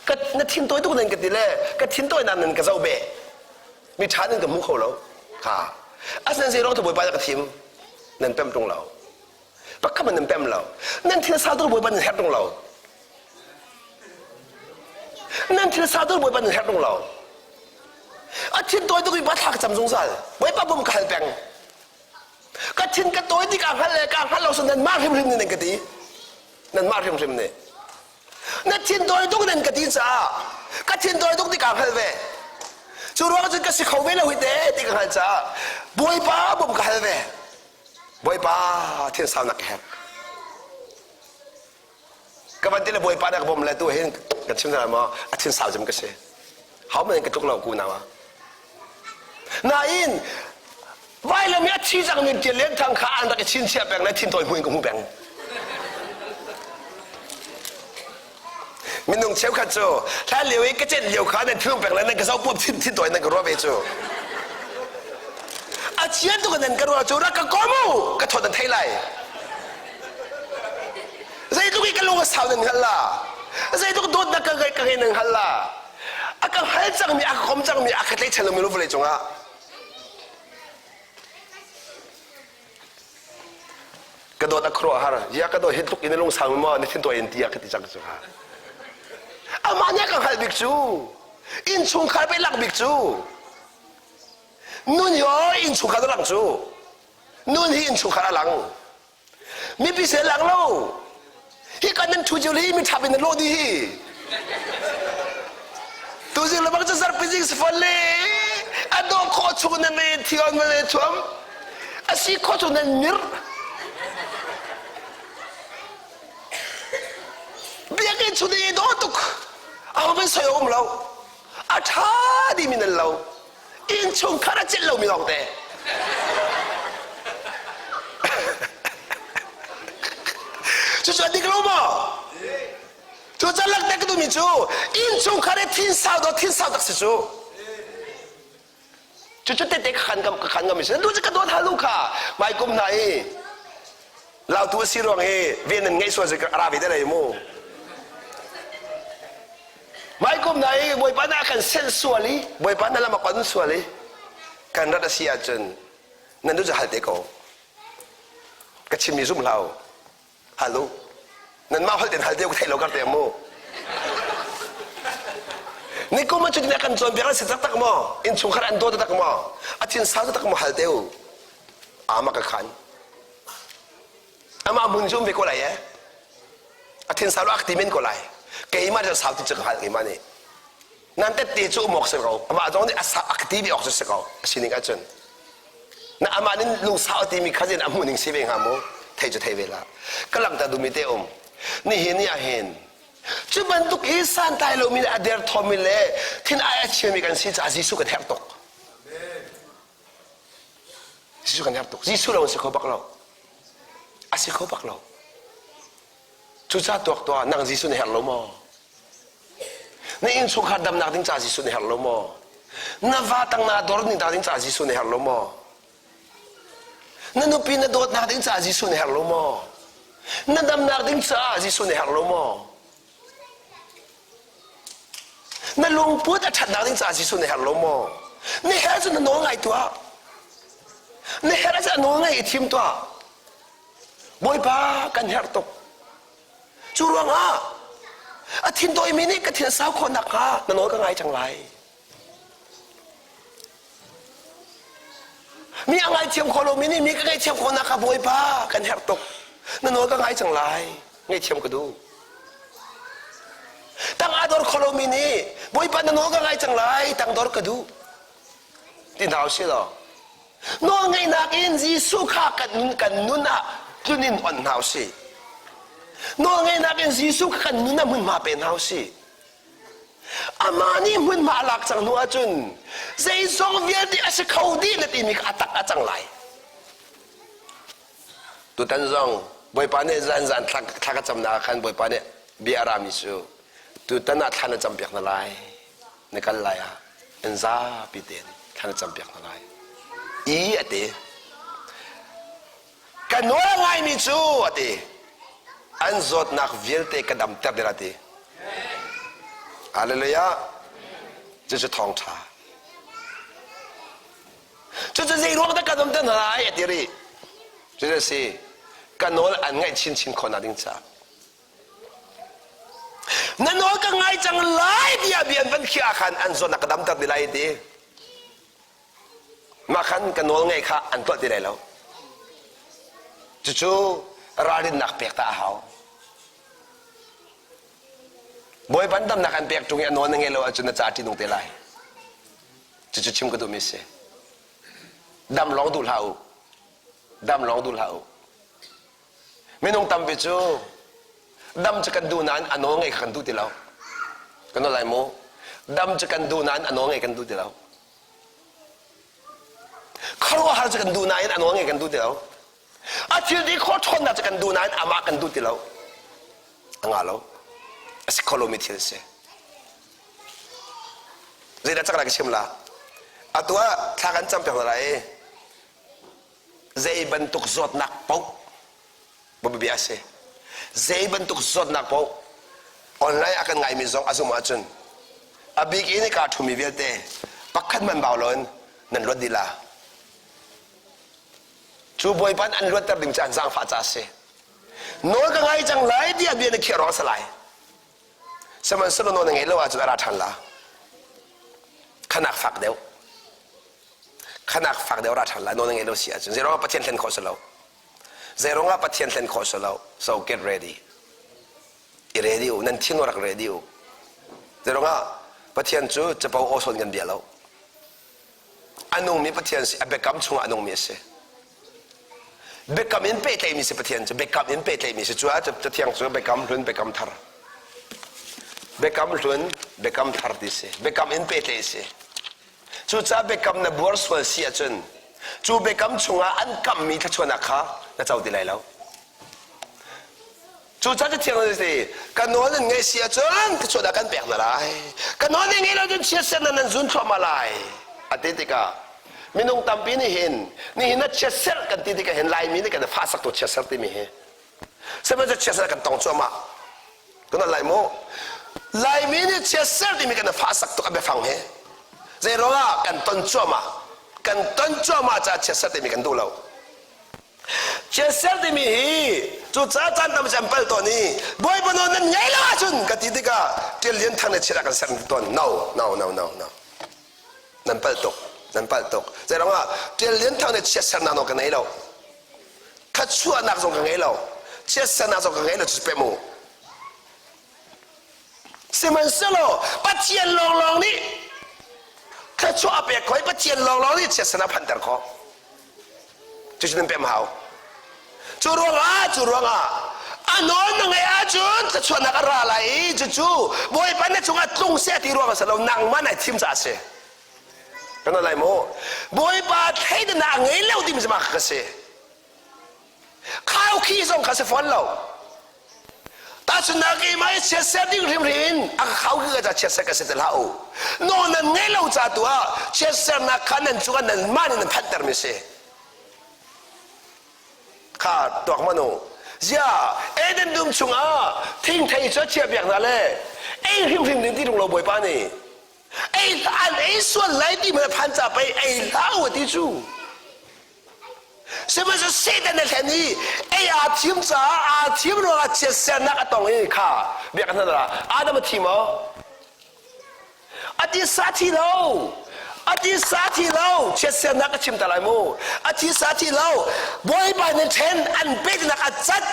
Ka na thin tawi tuk nan ka ti le ka thin tawi nan nan ka zoh be. Mi ṭha nan ka hmu kho lo. Kha. Asinain zei ruang tu Bawipa ka thim nan pem ṭung lo. Pakhat nan pem lo. Nan thil sau tuk Bawipa nan herh ṭung lo. Nan thil sau tuk Bawipa nan herh ṭung lo. A thin tawi tuk i ba thla ka cam zungzal. Bawipa bawm ka hal peng. Ka thin ka tawi ti ka hngal le ka hngal lo so nan mah hrimhrim nih nan ka ti. Nanmah hrimhrim nih. Na thin tawi tuk nan ka ti caah ka thin tawi tuk ti kaa hngal ve. Cu ruang cun ka si kho ve lo hi te ti ka hngalh caah Bawipa bawm ka hal ve. Bawipa thin saunak ka herh. Ka van ti le Bawipa dah ka bawm le tu hin kan chim hna maw a thin sau cem ka si. Hau man ka tluk lo ku nau ah. Nain vailam i a thi cangmi Tial Lian Thang kha an rak i chinchiah peng le thintawi hmu in ka hmu peng. Minung cheukhat cu hlan lio i ka cenh lio kha nan thinlung peng le nan ka zoh puam thin thintawi nan ka ruah ve cu. A chian tuk nan ka ruah cu rak ka kom u ka thawt nan thei lai. Zeitluk i ka lung a sau nan hngal la. Zeitluk dawtnak ka ngei ka ngei nan hngal la. A ka hngal cangmi a ka kom cangmi a ka tlaihchan lomi vawlei cungah ka dawt a khuaruahhar ya ka dawt hi tluk in na lungsau maw na thin tuai in ti a ka ti cang cu ha amah nih a ka hngalh bik cu innchungkhar pe lak bik cu nun hi innchungkhar a lang cu nun hi innchungkhar a lang Mipi sel lang lo. Hi kan nan thu cio hi mi thap in nan lawh dih hi. Tuzing le bang cu zarpi zing si fon le a dawh khawh chung nan me thion ma le thuam a si khawh chung nan mir. Biakinn chung i dawh tuk. Aho men soi um lo. A ṭha dimi nan lo. Innchungkhar a celh lomi lawngte. Cucu a dik lo maw? Cucu lakte ka duhmi cu innchungkhar i thin sau dawt thin sau tak si cu. Cucu tete ka khan ka khan ngam si. Tu cu ka dawt halu kha mai kum hna i lautu a si ruang i ven nan ngeih sual si ka ra ve te lai mu. Maikum na i Bawipa na kan senh sual i Bawipa na lam a kon sual i kan rat a si ahcun nan duh cu hal te ko. Ka chimmi zum hlah u. Hal u. Nanmah holh ten hal te u ka theih lo kar te mu. Nikum ah cutin a kan cawnpiak an si taktak maw? Innchungkhar an daw taktak maw? A thin sau taktak maw hal te u. Ama ka khan. Amah hmun cu um ve ko lai eh. A thin sau lo ak ti men ko lai. Keimah cu sau ti cu ka hngalh keimah nih. Nan tette cu um awk si ko. Amah zong nih a sa ak ti ve awk cu si ko. A sining ahcun. Na amah nin lungsau a timi kha zin a hmuh ning si ve hnga mu. Thei cu thei ve la. Ka langhter duhmi te um. Nihin ni ah hin cu bantuk i santlai lomi le a derthawmmi le thin ai a chiami kan si caah Jesuh kan herh tuk. Jesuh kan herh tuk. Jesuh lo si kho bak lo. A si kho bak lo. Cucaah tuak tuah nang Jesuh na herh lo maw? Na innchungkhar damnak ding caah Jesuh na herh lo maw? Na va tang naa dor ning ding caah Jesuh na herh lo maw? Na nupi na dawtnak ding caah Jesuh na herh lo maw? Na damnak ding caah Jesuh na herh lo maw? Na lungput a ṭhatnak ding caah Jesuh na herh lo maw? Na herh cu na nawl ngai tuah. Na herh cu a nawl ngai i thim tuah. Bawipa kan herh tuk. Cu ruangah a thin tawimi nih ka thin sau khawh nakhnga na nawl ka ngai cang lai. Mi a ngaithiam kho lomi nih mi ka ngaihthiam khawh nakhnga Bawipa kan herh tuk. Na nawl ka ngai cang lai. Ngaihthiam ka duh. Tang aa dor kho lomi nih Bawipa na nawl ka ngai cang lai. Tang dor ka duh. Ti hna usih law nawlngeihnak in Jesuh kha kan nun kan nun ah tlun in on hna usih. Nawlngeihnak in Jesuh kha kan nun ah hmunhma pe hna usih. Amah nih hmunhma a lak cang hnu ahcun zeizong vialte a si kho dih na timi kha a tak a cang lai. Tutan zong Bawipa nih zan zan thla ka camnak ah khan Bawipa nih bia a rami cu tutan ah thla na campiak hna lai na kal lai ah an zapi tein thla na campiak hna lai. I a ti. Ka nawl a ngaimi cu a ti. An zawtnak vialte ka damter ding a ti. Hallelujah. Cucu thawngṭha. Cucu zei ruang dah ka damter hna lai a ti rih. Cucu a si. Ka nawl an ngaih chinchin khawh ding caah. Na nawl ka ngai cang lai tiah bia an van khiah ah khan an zawtnak ka damter ti lai ti. Mah khan ka nawl ngaih kha an tuah ti lai lo. Cucu ralrinnak pek ta a hau. Bawipa damnak an pek ṭung i a nawl na ngeih lo ahcun na ca ṭihnung te lai. Cucu chim ka duhmi si. Dam lawng duh hlah u. Dam lawng duh hlah u. Minung tampi cu dam cu kan duh nain a nawl ngeih kha kan duh ti lo. Kan nawl lai mu. Dam cu kan duh nain a nawl ngeih kan duh ti lo. Khuaruahhar cu kan duh nain a nawl ngeih kan duh ti lo. A thil ti khawh ṭhawnnak cu kan duh nain amah kan duh ti lo. A ngah lo. A si kho lomi thil a si. Zeidah cak lai ka chim la? Atu ah thla kan cam piak hna lai i zei bantuk zawtnak paoh bia a si zei bantuk zawtnak paoh online a kan ngaimi zong a zumh ahcun a bik in ka ṭhumi vialte pakhat man bau loin nan luat dih la cu bawipa an luatter ding cu an zaangfah ca a si nawl ka ngai cang lai tiah bia na khiah ruang a si lai sihmanhsehlaw nawl na ngeih lo ahcun a ra ṭhan la khanak fak deuh khanak fak deuh ra ṭhan lai nawl na ngeih lo si ahcun zeiruangah Pathian hlen khawh si lo zeiruangah Pathian hlen khawh si lo so get ready i ready u nan thin rak ready u zeiruangah Pathian cu capo aw sawn kan bia lo a nungmi Pathian si a biakam chungah a nungmi a si biakam in pehtlaihmi si Pathian cu biakam in pehtlaihmi si cu ah cathiang cu biakam hlun biakam thar biakam hlun biakam thar ti si biakam in pehtlaih si Cucaah biakam na buar sual si ahcun cu biakam chungah an kammi thluachuahnak kha na co ti lai lo. Cucaah Cathiang nih ti ka nawl nan ngaih si ahcun thluachuahnak kan pek hna lai. Ka nawl nan ngaih lo cun chiatsernak nan zun thluahmah lai. A ti tikah minung tampi nih hin nihin na chiatserh kan ti tikah hin Laimi nih kan fahsak tu chiatserh timi hi. Sihmanhsehlaw chiatserh kan tong cuahmah. Kan lai mu. Laimi nih chiatser timi kan fahsak tuk a biafang hi. Zei ruangah kan ton cuahmah. Kan ton cuahmah caah chiatser timi kan duh lo. Chiatser timi hi cucaah caan tam an pal tawn i Bawipa nawl nan ngei lo ahcun ka ti tikah Ṭial Lian Thang nih chiat a kan ser tawn. No, no, no, no, no. Nan palh tuk. Nan palh tuk. Zei ruangah Ṭial Lian Thang nih chiatsernak nawl ka ngei lo. Khachuahnak zong ka ngei lo. Chiatsernak zong ka ngei lo cu pe mu. Sihmanhsehlaw Pathian lawnglawng nih thluachuah a pek khawh i Pathian lawnglawng nih chiatsernak a phanter khawh. Cucu nan pem hau. Cu ruangah, cu ruangah a nawl na ngeih ahcun thluachuahnak a ra lai i cucu Bawipa na cungah tlung seh ti ruang a si lo nangmah nai thim caah a si. Kan lai mu. Bawipa thleidannak a ngei lo timi cu mah ka si. Khaukhih zong kha si fawn lo. Tahchunhnak keimah i chiatser ding hrimhrim in a ka khaukhih ka ca chiatser ka si ti hlah u. Nawl nan ngei lo ca tu ah chiatsernak kha nan cungah nanmah nih nan phanhtermi si. Kha tuak hmanh u. Ziah Eden dum chungah thingthei cu a chiahpiak hna le ei hrimhrim ding ti rung lo Bawipa nih. Ei an ei sual lai ti hmanh phan ca pei ei hlah u ti cu. Sihmanhsehlaw Satan a hlen i ei aa thim caah aa thim ruangah chiatsernak a tong i kha bia kan hal Adam a thi maw? A tisa thi lo. A tisa thi lo. Chiatsernak ka chim ta lai mu. A tisa thi lo. Bawipa nih ṭhen an peknak a cat.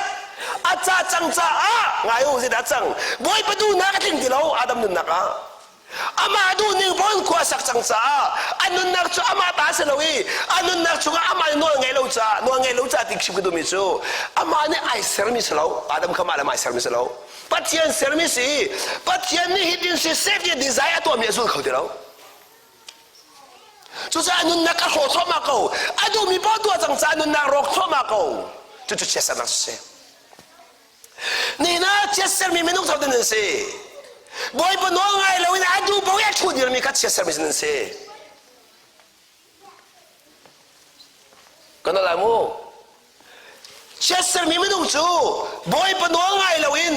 A ca cang caah ngai u zeidah cang. Bawipa duhnak a tling ti lo Adam nunnak ah. Amah duhning pawn khua sak cang caah a nunnak cu amah ta si lo i a nunnak chungah amah nih nawl ngei lo caah nawl ngei lo caah ti chim ka duhmi cu amah nih ai sermi si lo Adam kha mah le mah ai sermi si lo Pathian sermi si Pathian nih hitin si seh ti design a tuahmi a zul kho ti lo cucaah nunnak a hrawh thluahmah ko a duhmi paoh tuah cang caah nunnak rawk thluahmah ko cucu chiatsernak cu si Nihin ah chiatsermi minung tho nan si. Bawipa nawl ngai loin a duh paoh i a ṭhu dirmi kha chiatsermi nan si. Kan lai mu. Chiatsermi minung cu Bawipa nawl ngai loin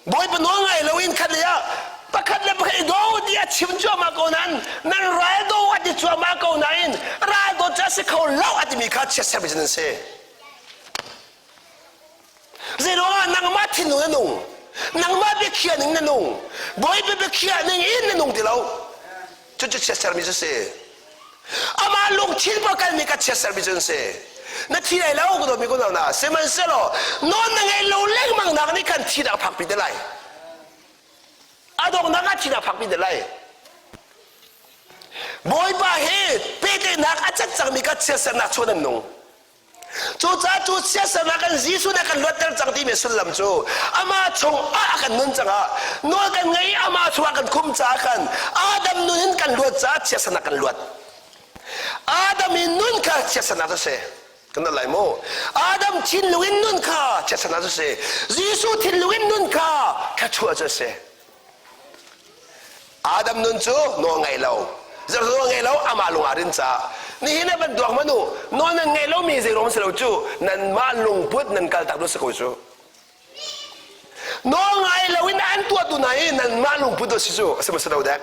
Bawipa nawl ngai loin khat lei ah pakhat le pakhat i do ti a chim cuahmah ko nain nan ral do a ti cuahmah ko nain ral dawt cu a si kho lo a timi kha chiatsermi nan si. Zeiruangah nangmah thinlung na nung? Nangmah biakhiah ning na nung. Bawipa biakhiah ning in na nung ti lo. Cucu chiatsermi cu si. Amah lungthin pa kalmi ka chiatsermi cu si. Na thi lai lo ka dawtmi kunau na sihmanhsehlaw nawn na ngei lo lengmang nak nih khan thi dah phakpi te lai. A donghnak ah thi dah phakpi te lai. Bawipa he pehtlaihnak a cat cangmi ka chiatsernak chuan an nung. Cucaah cu siasernak kan Jesuh nih a kan luatter cang timi sullam cu amah chung ah a kan nun cangah nawl kan ngei i amah chungah kan khum caah khan Adam nun in kan luat caah chiatsernak kan luat. Adam i nun kha chiatsernak cu si. Kan lai mu. Adam thinlung in nun kha chiatsernak cu si. Jesuh thinlung in nun kha thluachuah cu si. Adam nun cu nawl ngei lo zarh nawl ngei lo amah lung aa rin caah nihin ah van duak hmanh u nawl nan ngei lomi zei ruang si lo cu nanmah lungput nan kal tak si ko cu nawl ngai lo in an tuahtu hna hi nanmah lungput si cu a si maw si lo dek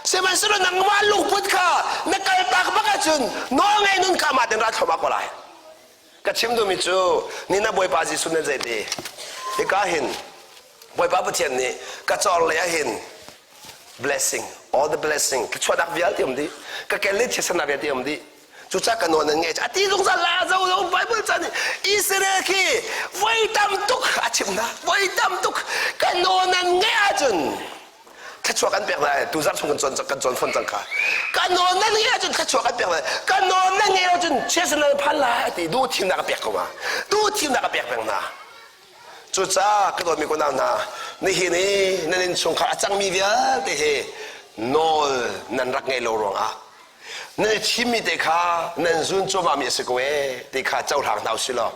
sihmanhsehlaw nangmah lungput kha na kal tak bak ahcun nawl ngei nun kha amah ten ra thluahmah ko lai Ka chim duhmi cu ni na Bawipa Jesuh nih zeiti hika hin Bawipa Pathian nih ka cawr lei ah hin blessing all the blessing thluachuahnak vialte um dih ka kel le thiasannak vialte um dih cucaah ka nawl nan ngeih a ti zungzal la zo zo Bible ca nih Israel khi voi tam tuk a chim hna voi tam tuk ka nawl nan ngeih ahcun thluachuah kan pek lai tu zarh chung kan cawn kan cawn fawn cang kha ka nawl na ngeih ahcun thluachuah kan pek lai ka nawl na ngeih ahcun chiatsan na phan lai ti duh thimnak a pek ko ma duh thimnak a pek peng hna cucaah ka dawtmi kunau hna nihin i nan innchungkhar a cangmi vialte he nawl nan rak ngeih lo ruangah nan i thimmi te kha nan zun cuahmahmi a si ko ee ti kha cohlang hna usih law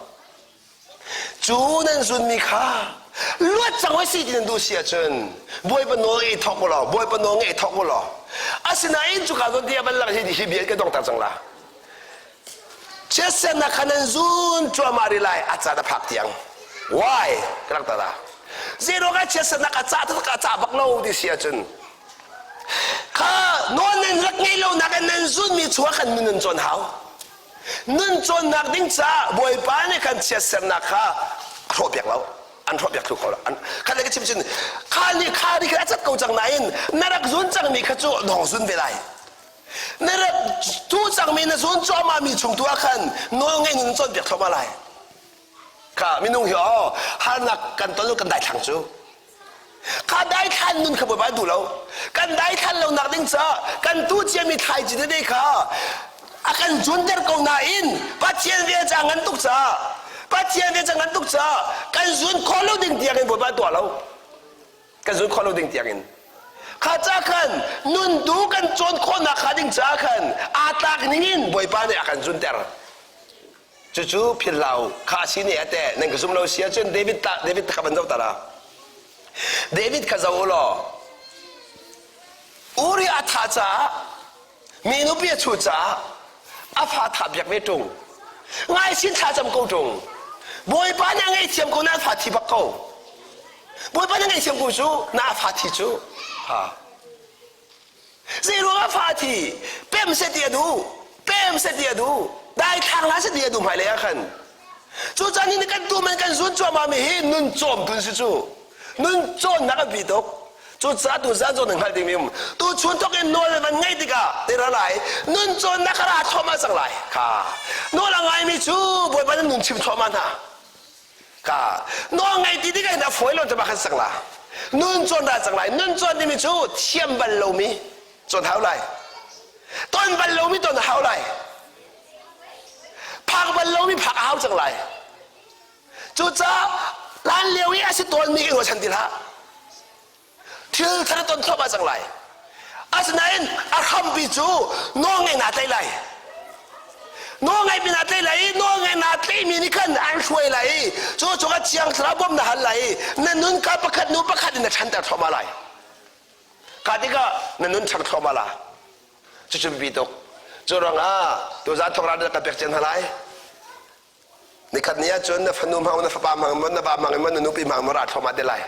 Cu nan zunmi kha luat cang oi si ti nan duh si ahcun Bawipa nawl ngeih thawk u law Bawipa nawl ngeih thawk u law asinain cuka zawn ti a van lang hi hi bia ka dongter cang la chiatsernak kha nan zun cuahmah rih lai a caan a phak tiang. Why? Ka rak tala. Zeiruang ah chiatsernak a cah taktak a cah bak lo ti si ahcun kha nawl nan rak ngeih lo nak in nan zunmi chungah khan nun nan cawn hau. Nun cawnnak ding caah Bawipa nih khan chiatsernak kha a hrawhpiak lo. An hrawhpiak thlu kho lo. Kha le ka chim cun kha nih kha ri kha a cat ko cang nain na rak zun cangmi kha cu dong zun ve lai. Na rak tu cangmi na zun cuahmah mi chung tu ah khan nawl ngei nun cawnpiak thluahmah lai. Kha minung hi aw harnak kan ton lo kan daithlang cu. Kha daithlan nun kha Bawipa duh lo. Kan daithlan lo nak ding caah kan tu ciami thlaici tete kha a kan zunter ko nain Pathian vel ca ngan tuk caah Pathian vel ca ngan tuk caah kan zun khawh lo ding tiang in Bawipa tuah lo. Kan zun khawh lo ding tiang in. Kha ca khan nun tu kan cawn khawhnak kha ding caah khan aa tlak ning in Bawipa nih a kan zunter. Cucu philh hlah u. Kha si nih a teh nan ka zum lo si ahcun David ta David kha van zoh ta la. David kha zoh u law Uri a thah caah mi nupi a chuh caah a fa thah biak ve ṭung. Ngaisin thlacam ko ṭung. Bawipa nih a ngaihthiam ko na fa thi bak ko. Bawipa nih a ngaihthiam ko cu na fa thi cu. Ha. Zeiruang ah fa thi pem seh ti a duh pem seh ti a duh daithlang hlah seh ti a duh hmailei ah khan cucaah ni kan tu man kan zun cuahmah mi hi nun cawm tun si cu nun cawnnak a bi tuk cucaah tu zan zawn hngalh ding mi um tu chun thok in nawl van ngeih tikah te ra lai nun cawnnak kha ra thawmah cang lai kha nawl a ngai mi cu bawipa nan nun chim thawmah hna Ka nawl ngei ti tikah hin a fawi lo te kan sak la. Nun cawn dah cang lai. Nun cawn timi cu thiam bal lomi cawn hau lai. Ton bal lomi ton hau lai. Phak bal lomi phak a hau cang lai. Cucaah hlan lio i a si tawnmi i ruahchan ti hlah. Thil thar ton thluahmah cang lai. Asinain a hrampi cu nawlngeih naa tlaih lai. Nawlngeihmi naa tlaih lai i nawlngeih naa tlaihmi nih khan an hruai lai i cu cungah Thiang Thlarau bawmh na hal lai i na nun kha pakhat hnu pakhat in na ṭhanter thluahmah lai. Kha tikah na nun ṭhang thluahmah la. Cucu biapi tuk. Cu ruangah tuzaan thawk ral ka pek cian hna lai. Nikhat ni ahcun na fanu hmang na fapa hmang maw na va hmang maw na nupi hmang maw ra thluahmah te lai.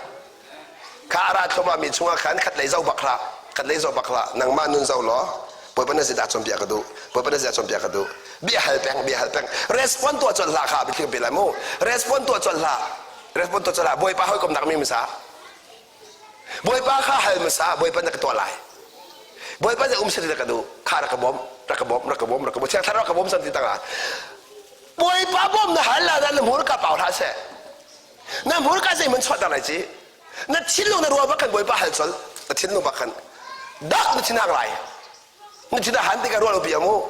Kha a ra thluahmah mi chungah khan khat lei zoh bak hlah, khat lei zoh bak hlah. Nangmah nun zoh law Bawipa na zeidah cawnpiak ka duh, Bawipa na zeidah cawnpiak ka duh. Bia hal peng, bia hal peng. Respond tuah colh hlah kha biathli pe lai mu. Respond tuah colh hlah. Respond tuah colh hlah. Bawipa hawikomnak mi masa. Bawipa kha hal hmasa, Bawipa na ka tuah lai. Bawipa nih um seh ti ka duh. Kha rak ka bawmh, rak ka bawmh, rak ka bawmh, rak ka bawmh. Thiang Thlarau rak ka bawm san ti tangah. Bawipa bawm na hal la na hmurka pau hlah seh. Na hmurka zeihmanh chuahter lai ci. Na thinlung na ruah bak khan Bawipa hal colh. Na thinlung bak khan dak na thinhang lai. Na thin a han tikah ruah lo pi amu.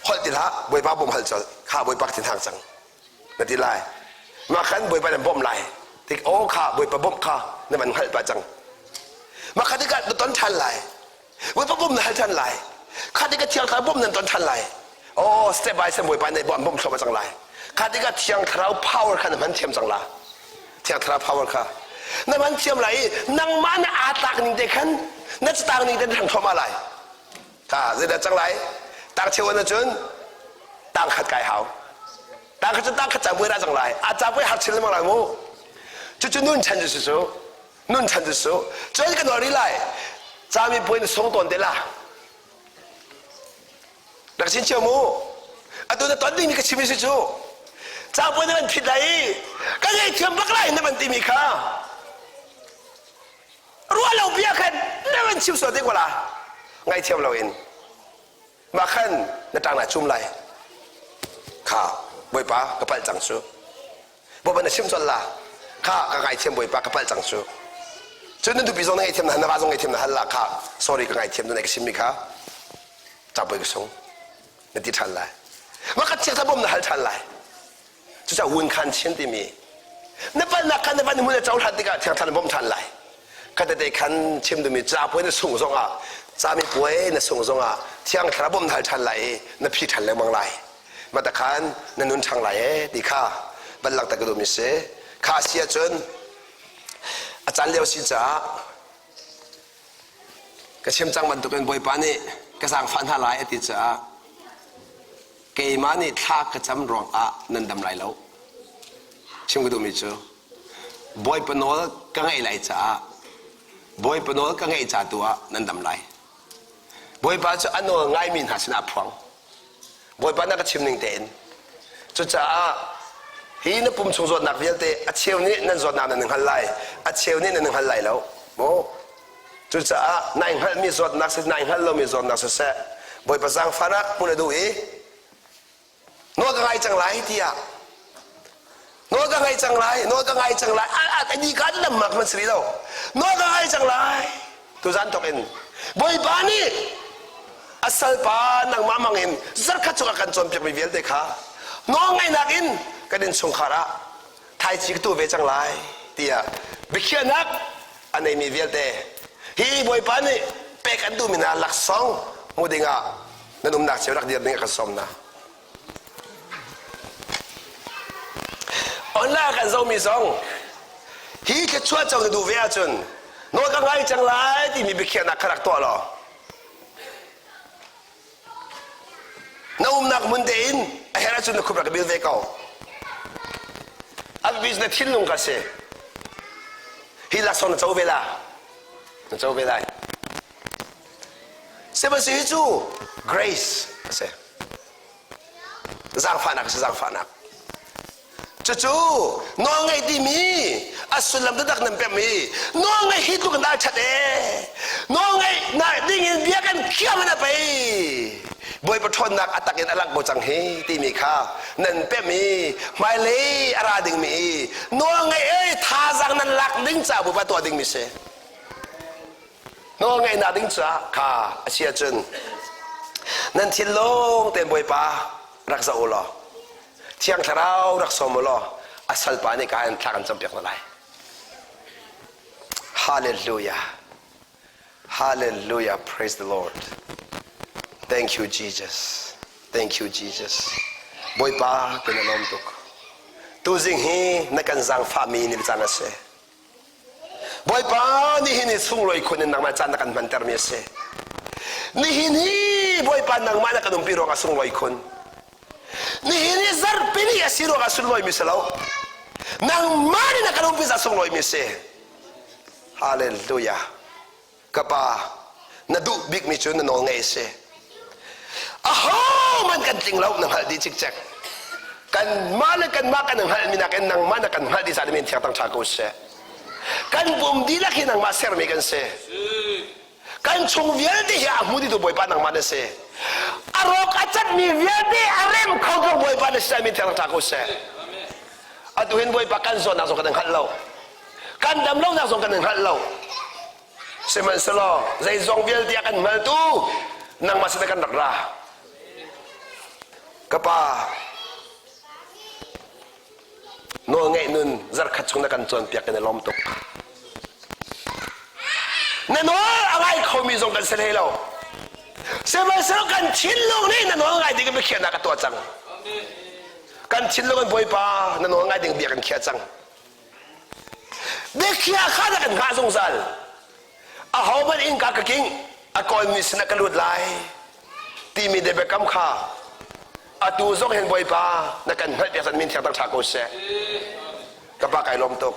Holh ti hlah, Bawipa bawm hal colh. Kha Bawipa ka thinhang cang. Na ti lai. Mah khan Bawipa nan bawmh lai. Tik aw kha Bawipa bawmh kha na van hngalh pah cang. Mah kha tikah na ton ṭhan lai. Bawipa bawmh na hal ṭhan lai. Kha tikah Thiang Thlarau bawmh nan ton ṭhan lai. Oh, step by step Bawipa nih bawmh bawmh thluahmah cang lai. Kha tikah Thiang Thlarau power kha na hman thiam cang la. Thiang Thlarau power kha na hman thiam lai i nangmah na aa tlak ning te khan na catang ning te na ṭhang thluahmah lai. Kha zeidah cang lai? Tang cheu an cun tang khat kai hau. Tang khat cu tang khat cabuai ra cang lai. A cabuai har chin lengmang lai mu. Cucu nun chan cu su nun chan cu su. Cun kan ori lai. Cami puai na sung tawn te la. Rak chin cio mu. Atu na ton dingmi ka chim si cu. Cabuai na van phit lai i ka ngei thiam bak lai na van timi kha. Ruah lo bia khan na van chim sual te ko la. Ngaithiam loin mah khan na ṭang naa cum lai. Kha Bawipa ka palh cang cu. Bawipa na chim colh la. Kha ka ngaithiam Bawipa ka palh cang cu. Cun na nupi zong na ngaihthiam na hal na va zong ngaihthiam na hal la kha sorry ka ngaithiam tu na ka chimmi kha cabuai ka sung na ti ṭhan lai. Mah ka chiak bawm na hal ṭhan lai. Cucaah wun khan chin timi na palhnak khan na van hmun a cohlan tikah thiang thlarau na bawmh ṭhan lai. Khatete khan chim duhmi ca puai na sungh zongah cami puai na sungh zongah thiang thlarau bawmh na hal ṭhan lai i na phi ṭhan lengmang lai. Mah khan na nun ṭhang lai ee ti kha van langhter ka duhmi si. Kha a si ahcun a caan lio si caah ka chim cang bantukin Bawipa nih ka zaangfah hna lai a ti caah keimah nih thla ka cam ruangah nan dam lai lo. Chim ka duhmi cu. Bawipa nawl ka ngaih lai caah Bawipa nawl ka ngaih ca tu ah nan dam lai. Bawipa cu a nawl ngaimi hna sinah a phuang. Bawipa na ka chim ning tein. Cucaah hi na pum chung zawtnak vialte a cheu nih nan zawtnak nan hngal lai, a cheu nih nan hngal lai lo. Maw? Cucaah nai hngalhmi zawtnak siseh, nai hngalh lomi zawtnak siseh, Bawipa zaangfahnak hmuh na duh i nawl ka ngai cang lai tiah nawl ka ngai cang lai nawl ka ngai cang lai a ni ka lam mak man si lo nawl ka ngai cang lai tuzan thok in Bawipa nih a salpa nangmah mang in zarkhat chung a kan cawnpiakmi vialte kha nawl ngaihnak in kan innchungkhar ah thaici ka tu ve cang lai tiah biakhiahnak a neimi vialte hi Bawipa nih pek an duhmi hna laksawng hmu dingah nan umnak cio rak dir ding a kan sawm hna. Online kan zohmi zong hi thluachuah co na duh ve ahcun nawl ka ngai cang lai timi biakhiahnak kha rak tuah law na umnak hmun tein a herh ahcun na khup rak bil ve ko. A biapi na thinlung ka si. Hi laksawng na co ve la. Na co ve lai. Sihmanhsehlaw hi cu grace a si. Zaangfahnak a si zaangfahnak. Cucu nawlngaih timi a sullam taktak nan pemh i nawlngaih hi tluk in dah ṭhat ee. Nawlngaih nak ding in bia kan khiam in a pei. Bawipa ṭhawnnak a tak in a langh ko cang hi timi kha nan pemh i hmailei a ra dingmi i nawlngaih ei thazaang nan lak ding ca Bawipa tuah dingmi si. Nawlngaihnak ding caah kha a si ahcun nan thinlung tein Bawipa rak zoh u law Thiang Thlarau rak sawm u law a salpa nih ka in thla kan campiak hna lai. Hallelujah. Hallelujah. Praise the Lord. Thank you, Jesus. Thank you, Jesus. Bawipa kan i lawm tuk. Tuzing hi na kan zaangfahmi ni caan a si. Bawipa nihin hi sunglawi khun in nangmah caan na kan hmantermi a si. Nihin hi Bawipa nangmah na kan umpi ruangah sunglawi khun. Nihin hi zarhpi ni a si ruangah sunlawimi si lo. Nangmah nih na kan umpi za sunglawimi si. Hallelujah. Ka pa, na duh bikmi cu na nawl ngaih a si. Ahohmanh kan tling lo na hngalh dih cikcek. Kanmah le kanmah kan hngalhmi nakin nangmah na kan hngalh dih caah men thiang tang ṭha ko seh. Kan pum dihlak hi nangmah sermi kan si. Kan chung vialte hi a hmu dihtu Bawipa nangmah na si. A rawk a catmi vialte a rem kho tu Bawipa na si caah min thiang tang ṭha ko seh. Atu hin Bawipa kan zawnnak zong kan hngalh lo. Kan dam lonak zong kan hngalh lo. Sihmanhsehlaw zeizong vialte a kan hngaltu nangmah sin kan rak ra. Ka pa, nawlngaih nun zarkhat chung na kan cawnpiak kan i lawm tuk. Na nawl a ngai khomi zong kan si hlei lo. Sihmanhsehlaw kan thinlung nih na nawl ngai ding biakhiahnak a tuah cang. Kan thinlung in Bawipa na nawl ngai ding bia kan khiah cang. Biakhiah kha na kan hngah zungzal. Ahohmanh innka ka king, a kawlmi sinah ka lut lai timi de biakam kha atu zong hin Bawipa na kan hngalhpiak chan min thiang tang ṭha ko seh. Ka pa kai lawm tuk.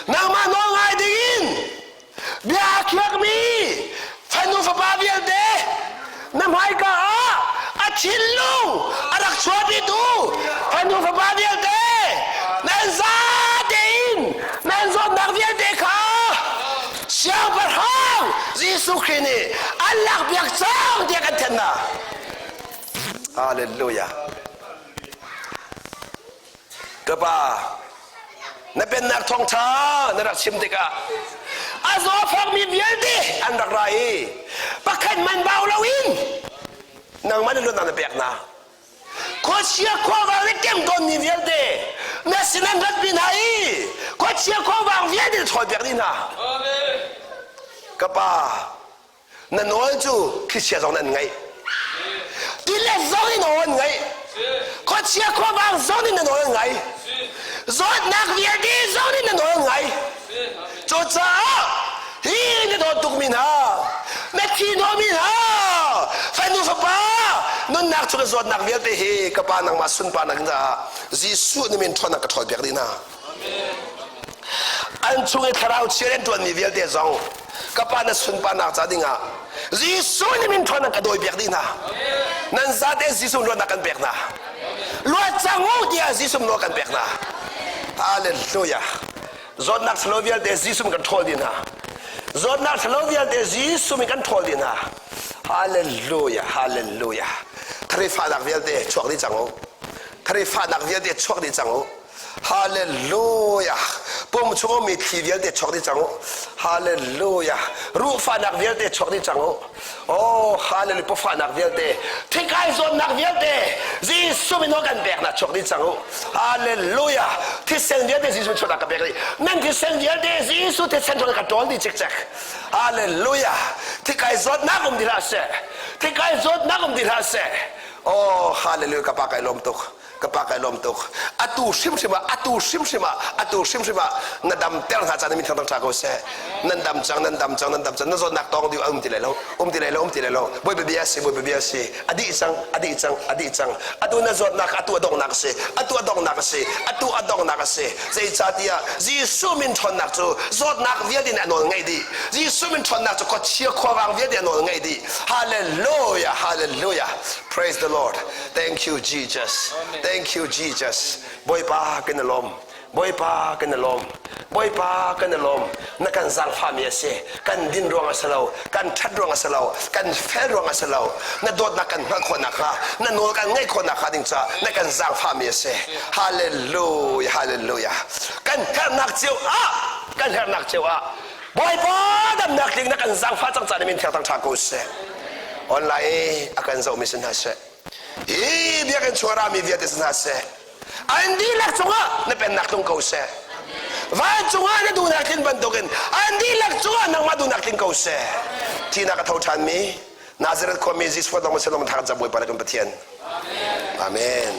Nangmah nawl ngai dingin bia a khiakmi fanu fapa vialte na hmaika ah a thinlung a rak chuahpitu fanu fapa vialte nan zate in nan zawtnak vialte kha siangpahrang Jesuh Khrih nih an lakpiak cang tiah kan thenh hna. Hallelujah. Ka pa, na pennak thawngṭha na rak chim tikah a zawfakmi vialte an rak ra i pakhat man bau loin nangmah na luatnak na pek hna. Khuachia khuavang nih kem tawnmi vialte na sin an ratpi hna i khuachia khuavang vialte na ṭhawlpiak dih hna. Ka pa, na nawl cu thlichia zong an ngaih tilet zong in aw an ngaih khuachia khuavang zong in na nawl an ngai zawtnak vialte zong in na nawl an ngai cucaah hi na dawt tukmi hna na thi hnawhmi hna fanu fapa nunnak chung zawtnak vialte hi ka pa nangmah sunparnak caah Jesuh na min ṭhawnnak ka ṭhawl piak dih hna. An chung i thlarau chia rian ṭuanmi vialte zong ka pa na sunparnak ca dingah Jesuh nih min ṭhawn ka dawi piak dih hna. Nan zate Jesuh luatnak kan pek hna. Luat cang u tiah Jesuh nawl kan pek hna. Hallelujah. Zawtnak ṭhalo vialte Jesuh kan ṭhawl dih hna. Zawtnak ṭhalo vialte Jesuh min kan ṭhawl dih hna. Hallelujah. Hallelujah. Thari fahnak vialte chuak dih cang u. Thari fahnak vialte chuak dih cang u. Hallelujah. Pum chung ummi thli vialte chuak dih cang u. Hallelujah. Ruhfahnak vialte chuak dih cang u. Oh, hallelujah. Pawfahnak vialte, thikai zawtnak vialte, Jesuh min kan peknak chuak dih cang u. Hallelujah. Thisen vialte Jesuh chuaknak ka pek dih. Nan thisen vialte Jesuh thisen chuak ka ṭawl dih cikcek. Hallelujah. Thikai zawtnak um dih hlah seh. Thikai zawtnak um dih hlah seh. Oh, hallelujah. Ka pa kai lawm tuk. Ka pa kai lawm tuk. Atu hrimhrim ah, atu hrimhrim ah, atu hrimhrim ah na dam ter hna caan min thang ṭha ko seh. Nan dam cang, nan dam cang, nan dam cang. Na zawtnak tawng dih um ti lai lo, um ti lai lo, um ti lai lo. Bawipa bia si, Bawipa bia si. A dih cang, a dih cang, a dih cang. Atu na zawtnak atu a donghnak a si, atu a donghnak a si, atu a donghnak a si. Zeicahtiah Jesuh min ṭhawnnak cu zawtnak vialte nih a nawl ngaih dih. Jesuh min ṭhawnnak cu khuachia khuavang vialte a nawl ngaih dih. Hallelujah, hallelujah. Praise the Lord. Thank you, Jesus. Thank you, Jesus. Bawipa kan i lawm. Bawipa kan i lawm. Bawipa kan i lawm. Na kan zaangfahmi a si. Kan din ruang a si lo. Kan ṭhat ruang a si lo. Kan fel ruang a si lo. Na dawtnak kan hngalh khawh nakhnga, na nawl kan ngaih khawh nakhnga ding caah na kan zaangfahmi a si. Hallelujah, hallelujah. Kan herhnak cio ah, kan herhnak cio ah Bawipa damnak tling na kan zaangfah cang caan min thiang ṭha ko seh. Online a kan zohmi si hna seh. Hi biakinn chung a rami vialte si hna seh. An dihlak cungah na pennak tlung ko seh. Vancung ah na duhnak tlin bantukin an dihlak cungah nangmah duhnak tling ko seh. Thihnak a tho ṭhanmi Nazareth khuami Jesuh dong selom thang ca Bawipa le kan Pathian. Amen.